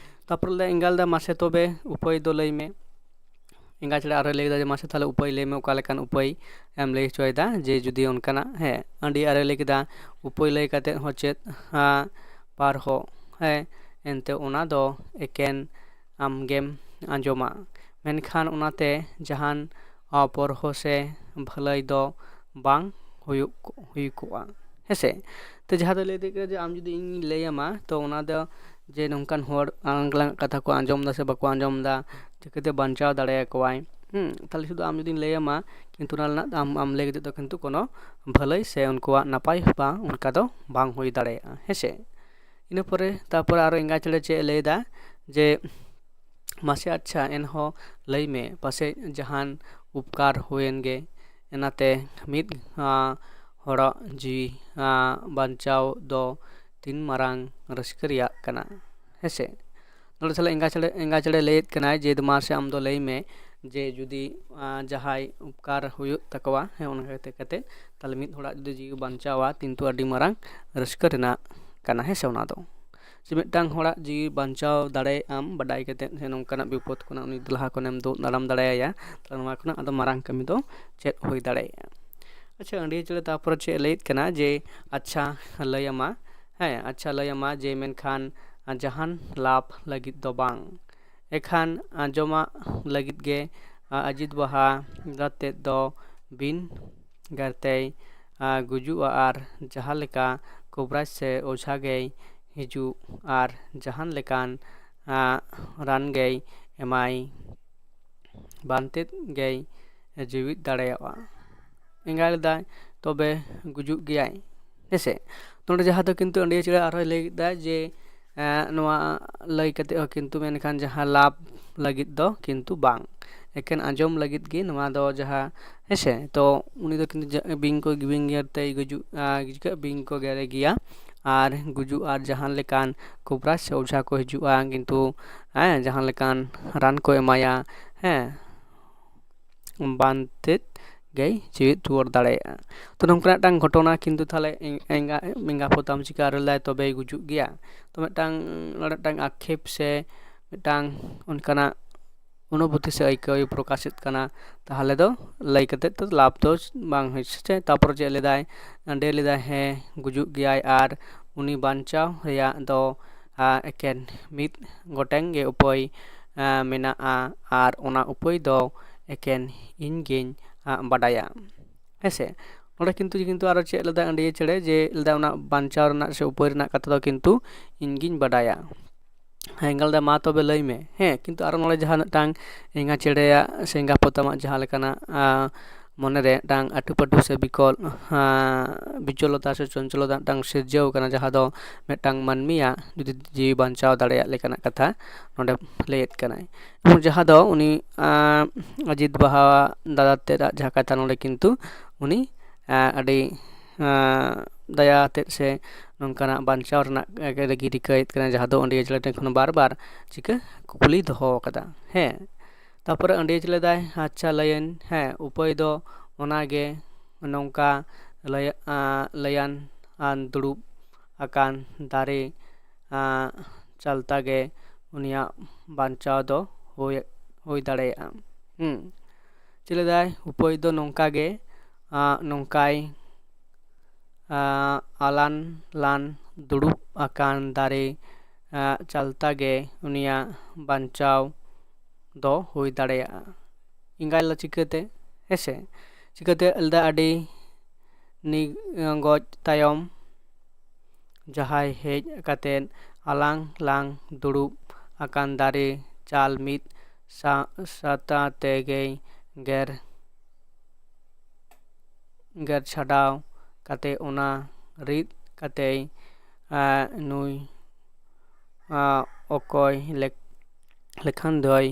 ᱛᱟᱨᱯᱚᱨ ᱞᱮ ᱮᱸᱜᱟᱞ ᱫᱟ, ᱢᱟᱥᱮ ᱛᱚᱵᱮ ᱩᱯᱟᱹᱭ ᱫᱚ ᱞᱟᱹᱭ ᱢᱮ᱾ ᱮᱸᱜᱟ ᱪᱮᱬᱮ ᱟᱨᱚᱭ ᱞᱟᱹᱭ ᱠᱮᱫᱟ ᱡᱮ ᱢᱟᱥᱮ ᱛᱟᱦᱚᱞᱮ ᱩᱯᱟᱹᱭ ᱞᱟᱹᱭ ᱢᱮ, ᱚᱠᱟ ᱞᱮᱠᱟᱱ ᱩᱯᱟᱹᱭ ᱮᱢ ᱞᱟᱹᱭ ᱦᱚᱪᱚᱭᱮᱫᱟ ᱡᱮ ᱡᱩᱫᱤ ᱚᱱᱠᱟᱱᱟᱜ, ᱦᱮᱸ, ᱟᱹᱰᱤ ᱟᱨᱚᱭ ᱞᱟᱹᱭ ᱠᱮᱫᱟ ᱩᱯᱟᱹᱭ ᱞᱟᱹᱭ ᱠᱟᱛᱮᱫ ᱦᱚᱸ ᱪᱮᱫ ᱦᱟᱸ, ᱯᱟᱨᱦᱚ, ᱦᱮᱸ, ᱮᱱᱛᱮ ᱚᱱᱟ ᱫᱚ ᱮᱠᱮᱱ ᱟᱢᱜᱮᱢ ᱟᱸᱡᱚᱢᱟ, ᱢᱮᱱᱠᱷᱟᱱ ᱚᱱᱟᱛᱮ ᱡᱟᱦᱟᱱ ᱚᱯᱚᱨᱦᱚ ᱥᱮ ᱵᱷᱟᱹᱞᱟᱹᱭ ᱫᱚ ᱵᱟᱝ ᱦᱩᱭᱩᱜ, ᱦᱩᱭ ᱠᱚᱜᱼᱟ᱾ ᱦᱮᱸᱥᱮ? ᱛᱚ ᱡᱟᱦᱟᱸ ᱫᱚ ᱞᱟᱹᱭ ᱫᱟᱲᱮᱭᱟᱜ ᱠᱟᱱᱟ ᱡᱮ ᱟᱢ ᱡᱩᱫᱤ ᱤᱧ ᱞᱟᱹᱭ ᱟᱢᱟ, ᱛᱚ ᱚᱱᱟ ᱫᱚ ᱡᱮ ᱱᱚᱝᱠᱟᱱ ᱦᱚᱲ ᱟᱞᱟᱝᱟᱜ ᱠᱟᱛᱷᱟ ᱠᱚ ᱟᱸᱡᱚᱢ ᱮᱫᱟ ᱥᱮ ᱵᱟᱠᱚ ᱟᱸᱡᱚᱢ ᱮᱫᱟ, ᱪᱤᱠᱟᱹᱛᱮ ᱵᱟᱧᱪᱟᱣ ᱫᱟᱲᱮᱭᱟᱠᱚᱣᱟᱭ? ᱦᱩᱸ, ᱛᱟᱦᱞᱮ ᱥᱩᱫᱷᱩ ᱟᱢ ᱡᱩᱫᱤᱧ ᱞᱟᱹᱭ ᱟᱢᱟ, ᱠᱤᱱᱛᱩ ᱚᱱᱟ ᱨᱮᱱᱟᱜ ᱟᱢ, ᱟᱢ ᱞᱟᱹᱭ ᱠᱟᱛᱮᱫ ᱫᱚ ᱠᱤᱱᱛᱩ ᱠᱳᱱᱳ ᱵᱷᱟᱹᱞᱟᱹᱭ ᱥᱮ ᱩᱱᱠᱩᱣᱟᱜ ᱱᱟᱯᱟᱭ ᱦᱚᱸ ᱵᱟᱝ, ᱚᱱᱠᱟ ᱫᱚ ᱵᱟᱝ ᱦᱩᱭ ᱫᱟᱲᱮᱭᱟᱜᱼᱟ, ᱦᱮᱸᱥᱮ? ᱤᱱᱟᱹ ᱯᱚᱨᱮ, ᱛᱟᱨᱯᱚᱨᱮ ᱟᱨᱚ ᱮᱸᱜᱟ ᱪᱮᱬᱮ ᱪᱮᱫ ᱮ ᱞᱟᱹᱭ ᱮᱫᱟ ᱡᱮ, ᱢᱟᱥᱮ ᱟᱪᱪᱷᱟ, ᱮᱱᱦᱚᱸ ᱞᱟᱹᱭ ᱢᱮ, ᱯᱟᱥᱮᱡ ᱡᱟᱦᱟᱱ ᱩᱯᱠᱟᱨ ᱦᱩᱭᱮᱱ ᱜᱮ, ᱮᱱᱟᱛᱮ ᱢᱤᱫ, ᱟᱸ, ᱦᱚᱲᱟᱜ ᱡᱤᱣᱤ, ᱟᱸ, ᱵᱟᱧᱪᱟᱣ ᱫᱚ ᱛᱤᱱ ᱢᱟᱨᱟᱝ ᱨᱟᱹᱥᱠᱟᱹ ᱨᱮᱭᱟᱜ ᱠᱟᱱᱟ, ᱦᱮᱸᱥᱮ? ᱱᱚᱰᱮ ᱛᱟᱦᱞᱮ ᱮᱸᱜᱟ ᱪᱮᱬᱮ, ᱮᱸᱜᱟ ᱪᱮᱬᱮ ᱞᱟᱹᱭᱮᱫ ᱠᱟᱱᱟᱭ ᱡᱮ, ᱢᱟᱥᱮ ᱟᱢ ᱫᱚ ᱞᱟᱹᱭ ᱢᱮ, ᱡᱮ ᱡᱩᱫᱤ ᱡᱟᱦᱟᱸᱭ ᱩᱯᱠᱟᱨ ᱦᱩᱭᱩᱜ ᱛᱟᱠᱚᱣᱟ, ᱦᱮᱸ, ᱚᱱᱟ ᱠᱷᱟᱹᱛᱤᱨ ᱠᱟᱛᱮ ᱛᱟᱦᱚᱞᱮ ᱢᱤᱫ ᱦᱚᱲᱟᱜ ᱡᱩᱫᱤ ᱡᱤᱣᱤ ᱵᱟᱧᱪᱟᱣᱟ, ᱠᱤᱱᱛᱩ ᱟᱹᱰᱤ ᱢᱟᱨᱟᱝ ᱨᱟᱹᱥᱠᱟᱹ ᱨᱮᱱᱟᱜ ᱠᱟᱱᱟ, ᱦᱮᱸ ᱥᱮ? ᱚᱱᱟ ᱫᱚ ᱡᱮ ᱢᱤᱫᱴᱟᱝ ᱦᱚᱲᱟᱜ ᱡᱤᱣᱤ ᱵᱟᱧᱪᱟᱣ ᱫᱟᱲᱮᱭᱟᱜ ᱟᱢ ᱵᱟᱰᱟᱭ ᱠᱟᱛᱮ, ᱦᱮᱸ, ᱱᱚᱝᱠᱟᱱᱟᱜ ᱵᱤᱯᱚᱫ ᱠᱷᱚᱱᱟᱜ ᱩᱱᱤ ᱞᱟᱦᱟ ᱠᱷᱚᱱᱮᱢ ᱫᱩᱜ ᱫᱟᱨᱟᱢ ᱫᱟᱲᱮᱭᱟᱭᱟ, ᱛᱟᱦᱚᱞᱮ ᱱᱚᱣᱟ ᱠᱷᱚᱱᱟᱜ ᱟᱫᱚ ᱢᱟᱨᱟᱝ ᱠᱟᱹᱢᱤ ᱫᱚ ᱪᱮᱫ ᱦᱩᱭ ᱫᱟᱲᱮᱭᱟᱜᱼᱟ? ᱟᱪᱪᱷᱟ, ᱟᱹᱰᱤ ᱪᱮᱬᱮ ᱛᱟᱨᱯᱚᱨᱮ ᱪᱮᱫ ᱞᱟᱹᱭᱮᱫ ᱠᱟᱱᱟ ᱡᱮ, ᱟᱪᱪᱷᱟ ᱞᱟᱹᱭ ᱟᱢᱟ, ᱦᱮᱸ, ᱟᱪᱪᱷᱟ ᱞᱟᱹᱭ ᱟᱢᱟ ᱡᱮ, ᱢᱮᱱᱠᱷᱟᱱ ᱡᱟᱦᱟᱱ ᱞᱟᱵᱷ ᱞᱟᱹᱜᱤᱫ ᱫᱚ ᱵᱟᱝ᱾ ᱮᱠᱷᱟᱱ ᱟᱸᱡᱚᱢᱟᱜ ᱞᱟᱹᱜᱤᱫ ᱜᱮ ᱟᱡᱤᱛ ᱵᱟᱦᱟ ᱜᱟᱛᱮ ᱫᱚ ᱵᱤᱱ ᱜᱟᱨᱛᱮᱭ ᱜᱩᱡᱩᱜᱼᱟ ᱟᱨ ᱡᱟᱦᱟᱸ ᱞᱮᱠᱟ ᱠᱚᱵᱨᱟᱡᱽ ᱥᱮ ᱚᱡᱷᱟ ᱜᱮᱭ ᱦᱤᱡᱩᱜ ᱟᱨ ᱡᱟᱦᱟᱱ ᱞᱮᱠᱟᱱ ᱨᱟᱱ ᱜᱮᱭ ᱮᱢᱟᱭ, ᱵᱟᱝᱛᱮᱫ ᱜᱮᱭ ᱡᱤᱣᱤᱫ ᱫᱟᱲᱮᱭᱟᱜᱼᱟ᱾ ᱮᱸᱜᱟ ᱞᱮᱫᱟᱭ, ᱛᱚᱵᱮ ᱜᱩᱡᱩᱜ ᱜᱮᱭᱟᱭ, ᱦᱮᱸᱥᱮ? ᱱᱚᱰᱮ ᱡᱟᱦᱟᱸ ᱫᱚ ᱠᱤᱱᱛᱩ ᱟᱹᱰᱤ ᱪᱮᱬᱮ ᱟᱨᱦᱚᱸᱭ ᱞᱟᱹᱭ ᱠᱮᱫᱟ ᱡᱮ, ᱮᱸ, ᱱᱚᱣᱟ ᱞᱟᱹᱭ ᱠᱟᱛᱮ ᱦᱚᱸ ᱠᱤᱱᱛᱩ ᱢᱮᱱᱠᱷᱟᱱ ᱡᱟᱦᱟᱸ ᱞᱟᱵᱷ ᱞᱟᱹᱜᱤᱫ ᱫᱚ ᱠᱤᱱᱛᱩ ᱵᱟᱝ, ᱮᱠᱮᱱ ᱟᱸᱡᱚᱢ ᱞᱟᱹᱜᱤᱫ ᱜᱮ ᱱᱚᱣᱟ ᱫᱚ ᱡᱟᱦᱟᱸ, ᱦᱮᱸᱥᱮ? ᱛᱚ ᱩᱱᱤ ᱫᱚ ᱠᱤᱱᱛᱩ ᱡᱟ-, ᱵᱤᱧ ᱠᱚ, ᱵᱤᱧ ᱜᱮᱨ ᱛᱮᱭ ᱜᱩᱡᱩᱜ, ᱟᱸ, ᱪᱤᱠᱟᱹᱜ, ᱵᱤᱧ ᱠᱚ ᱜᱮᱨᱮ ᱜᱮᱭᱟ ᱟᱨ ᱜᱩᱡᱩᱜ ᱟᱨ ᱡᱟᱦᱟᱱ ᱞᱮᱠᱟᱱ ᱠᱚᱵᱨᱟᱡᱽ ᱥᱮ ᱚᱡᱷᱟ ᱠᱚ ᱦᱤᱡᱩᱜᱼᱟ, ᱠᱤᱱᱛᱩ, ᱦᱮᱸ, ᱡᱟᱦᱟᱸ ᱞᱮᱠᱟᱱ ᱨᱟᱱ ᱠᱚ ᱮᱢᱟᱭᱟ, ᱦᱮᱸ, ᱵᱟᱝᱛᱮᱫ ᱜᱮᱭ ᱡᱤᱣᱤᱫ ᱨᱩᱣᱟᱹᱲ ᱫᱟᱲᱮᱭᱟᱜᱼᱟ᱾ ᱛᱚ ᱱᱚᱝᱠᱟᱱᱟᱜ ᱢᱤᱫᱴᱟᱝ ᱜᱷᱚᱴᱚᱱᱟ ᱠᱤᱱᱛᱩ ᱛᱟᱦᱞᱮ ᱮᱸ-, ᱮᱸᱜᱟ-, ᱮᱸᱜᱟ ᱯᱚᱛᱟᱢ ᱪᱤᱠᱟᱹ ᱟᱹᱨᱩ ᱞᱮᱫᱟᱭ ᱛᱚᱵᱮᱭ ᱜᱩᱡᱩᱜ ᱜᱮᱭᱟ᱾ ᱛᱚ ᱢᱤᱫᱴᱟᱝ, ᱱᱚᱰᱮ ᱢᱤᱫᱴᱟᱝ ᱟᱠᱠᱷᱮᱯ ᱥᱮ ᱢᱤᱫᱴᱟᱝ ᱚᱱᱠᱟᱱᱟᱜ ᱚᱱᱩᱵᱷᱩᱛᱤ ᱥᱮ ᱟᱹᱭᱠᱟᱹᱣ ᱯᱨᱚᱠᱟᱥᱮᱫ ᱠᱟᱱᱟ, ᱛᱟᱦᱚᱞᱮ ᱫᱚ ᱞᱟᱹᱭ ᱠᱟᱛᱮᱫ ᱫᱚ ᱞᱟᱵᱷ ᱫᱚ ᱵᱟᱝ ᱦᱩᱭ ᱥᱮ ᱪᱮᱫ? ᱛᱟᱨᱯᱚᱨ ᱪᱮᱫ ᱞᱮᱫᱟᱭ? ᱚᱸᱰᱮ ᱞᱮᱫᱟᱭ, ᱦᱮᱸ, ᱜᱩᱡᱩᱜ ᱜᱮᱭᱟᱭ ᱟᱨ ᱩᱱᱤ ᱵᱟᱧᱪᱟᱣ ᱨᱮᱭᱟᱜ ᱫᱚ, ᱟ, ᱮᱠᱮᱱ ᱢᱤᱫ ᱜᱚᱴᱮᱱ ᱜᱮ ᱩᱯᱟᱹᱭ, ᱟ, ᱢᱮᱱᱟᱜᱼᱟ ᱟᱨ ᱚᱱᱟ ᱩᱯᱟᱹᱭ ᱫᱚ ᱮᱠᱮᱱ ᱤᱧ ᱜᱤᱧ, ᱟ, ᱵᱟᱰᱟᱭᱟ, ᱦᱮᱸ ᱥᱮ? ᱱᱚᱰᱮ ᱠᱤᱱᱛᱩ, ᱠᱤᱱᱛᱩ ᱟᱨᱚ ᱪᱮᱫ ᱞᱮᱫᱟ ᱟᱹᱰᱤ ᱪᱮᱬᱮ ᱡᱮ ᱞᱮᱫᱟ ᱚᱱᱟ ᱵᱟᱧᱪᱟᱣ ᱨᱮᱱᱟᱜ ᱥᱮ ᱩᱯᱟᱹᱭ ᱨᱮᱱᱟᱜ ᱠᱟᱛᱷᱟ ᱫᱚ ᱠᱤᱱᱛᱩ ᱤᱧ ᱜᱤᱧ ᱵᱟᱰᱟᱭᱟ᱾ ᱦᱮᱸ, ᱮᱸᱜᱟ ᱞᱮᱫᱟ, ᱢᱟ ᱛᱚᱵᱮ ᱞᱟᱹᱭ ᱢᱮ᱾ ᱦᱮᱸ, ᱠᱤᱱᱛᱩ ᱟᱨᱚ ᱱᱚᱰᱮ ᱡᱟᱦᱟᱸ ᱢᱤᱫᱴᱟᱝ ᱮᱸᱜᱟ ᱪᱮᱬᱮᱭᱟᱜ ᱥᱮ ᱮᱸᱜᱟ ᱯᱚᱛᱟᱢᱟᱜ ᱡᱟᱦᱟᱸ ᱞᱮᱠᱟᱱᱟᱜ, ᱟ, ᱢᱚᱱᱮᱨᱮ ᱢᱤᱫᱴᱟᱝ ᱟᱹᱴᱩᱯᱟᱹᱴᱩ ᱥᱮ ᱵᱤᱠᱚᱞ, ᱟ, ᱵᱤᱪᱚᱞᱚᱛᱟ ᱥᱮ ᱪᱚᱧᱪᱚᱞᱚᱛᱟ ᱢᱤᱫᱴᱟᱝ ᱥᱤᱨᱡᱟᱹᱣ ᱠᱟᱱᱟ, ᱡᱟᱦᱟᱸ ᱫᱚ ᱢᱤᱫᱴᱟᱝ ᱢᱟᱹᱱᱢᱤᱭᱟᱜ ᱡᱩᱫᱤ ᱡᱤᱣᱤ ᱵᱟᱧᱪᱟᱣ ᱫᱟᱲᱮᱭᱟᱜ ᱞᱮᱠᱟᱱᱟᱜ ᱠᱟᱛᱷᱟ ᱱᱚᱰᱮ ᱞᱟᱹᱭᱮᱫ ᱠᱟᱱᱟᱭ᱾ ᱮᱵᱚᱝ ᱡᱟᱦᱟᱸ ᱫᱚ ᱩᱱᱤ, ᱟ, ᱟᱡᱤᱛ ᱵᱟᱦᱟ ᱫᱟᱫᱟ ᱛᱮᱫᱟᱜ ᱡᱟᱦᱟᱸ ᱠᱟᱛᱷᱟ ᱱᱚᱰᱮ ᱠᱤᱱᱛᱩ ᱩᱱᱤ, ᱟ, ᱟᱹᱰᱤ, ᱟ, ᱫᱟᱭᱟ ᱟᱛᱮᱫ ᱥᱮ ᱱᱚᱝᱠᱟᱱᱟᱜ ᱵᱟᱧᱪᱟᱣ ᱨᱮᱱᱟᱜ ᱞᱟᱹᱜᱤᱫ ᱨᱤᱠᱟᱹᱭᱮᱫ ᱠᱟᱱᱟ, ᱡᱟᱦᱟᱸ ᱫᱚ ᱚᱸᱰᱮ ᱪᱮᱬᱮ ᱴᱷᱮᱱ ᱠᱷᱚᱱ ᱵᱟᱨ ᱵᱟᱨ ᱪᱤᱠᱟᱹ ᱠᱩᱠᱞᱤ ᱫᱚᱦᱚ ᱟᱠᱟᱫᱟ᱾ ᱦᱮᱸ, ᱛᱟᱯᱚᱨᱮ ᱟᱹᱰᱤ ᱪᱮᱫ ᱞᱮᱫᱟᱭ, ᱟᱪᱪᱷᱟ ᱞᱟᱹᱭᱟᱹᱧ, ᱦᱮᱸ, ᱩᱯᱟᱹᱭ ᱫᱚ ᱚᱱᱟᱜᱮ, ᱱᱚᱝᱠᱟ ᱞᱟᱹᱭ-, ᱟᱸ, ᱞᱟᱹᱭᱟᱱ ᱟᱱ ᱫᱩᱲᱩᱵ ᱟᱠᱟᱱ ᱫᱟᱨᱮ, ᱟᱸ, ᱪᱟᱞᱛᱟ ᱜᱮ ᱩᱱᱤᱭᱟᱜ ᱵᱟᱧᱪᱟᱣ ᱫᱚ ᱦᱩᱭ, ᱦᱩᱭ ᱫᱟᱲᱮᱭᱟᱜᱼᱟ᱾ ᱦᱩᱸ᱾ ᱪᱮᱫ ᱞᱮᱫᱟᱭ, ᱩᱯᱟᱹᱭ ᱫᱚ ᱱᱚᱝᱠᱟ ᱜᱮ, ᱟᱸ, ᱱᱚᱝᱠᱟᱭ, ᱟᱸ, ᱟᱞᱟᱱ ᱞᱟᱱ ᱫᱩᱲᱩᱵ ᱟᱠᱟᱱ ᱫᱟᱨᱮ, ᱟᱸ, ᱪᱟᱞᱛᱟ ᱜᱮ ᱩᱱᱤᱭᱟᱜ ᱵᱟᱧᱪᱟᱣ ᱫᱚ ᱦᱩᱭ ᱫᱟᱲᱮᱭᱟᱜᱼᱟ᱾ ᱮᱸᱜᱟᱭ ᱞᱟ ᱪᱤᱠᱟᱹᱛᱮ? ᱦᱮᱸᱥᱮ? ᱪᱤᱠᱟᱹᱛᱮ? ᱞᱮᱫᱟ ᱟᱹᱰᱤ ᱱᱤᱜᱚᱡ ᱛᱟᱭᱚᱢ ᱡᱟᱦᱟᱸᱭ ᱦᱮᱡ ᱠᱟᱛᱮ ᱟᱞᱟᱝ ᱞᱟᱝ ᱫᱩᱲᱩᱵ ᱟᱠᱟᱱ ᱫᱟᱨᱮ ᱪᱟᱞ ᱢᱤᱫ ᱥᱟ-, ᱥᱟᱛᱟ ᱛᱮᱜᱮᱭ ᱜᱮᱨ, ᱜᱮᱨ ᱪᱷᱟᱰᱟᱣ ᱠᱟᱛᱮ ᱚᱱᱟ ᱨᱤᱫ ᱠᱟᱛᱮᱭ, ᱟᱸ, ᱱᱩᱭ, ᱟᱸ, ᱚᱠᱚᱭ ᱞᱮᱠ-, ᱞᱮᱠᱷᱟᱱ ᱫᱚᱭ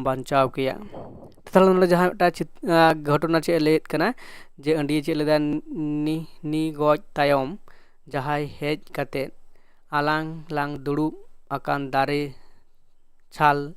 ᱵᱟᱧᱪᱟᱣ ᱠᱮᱭᱟ᱾ ᱛᱟᱦᱞᱮ ᱱᱚᱰᱮ ᱡᱟᱦᱟᱸ ᱢᱤᱫᱴᱟᱝ ᱪᱤᱛ-, ᱟᱸ, ᱜᱷᱚᱴᱚᱱᱟ ᱪᱮᱫ ᱮ ᱞᱟᱹᱭᱮᱫ ᱠᱟᱱᱟ, ᱡᱮ ᱟᱹᱰᱤ ᱪᱮᱫ ᱞᱮᱫᱟ, ᱱᱤ-, ᱱᱤ ᱜᱚᱡ ᱛᱟᱭᱚᱢ ᱡᱟᱦᱟᱸᱭ ᱦᱮᱡ ᱠᱟᱛᱮ ᱟᱞᱟᱝ ᱞᱟᱝ ᱫᱩᱲᱩᱵ ᱟᱠᱟᱱ ᱫᱟᱨᱮ ᱪᱷᱟᱞ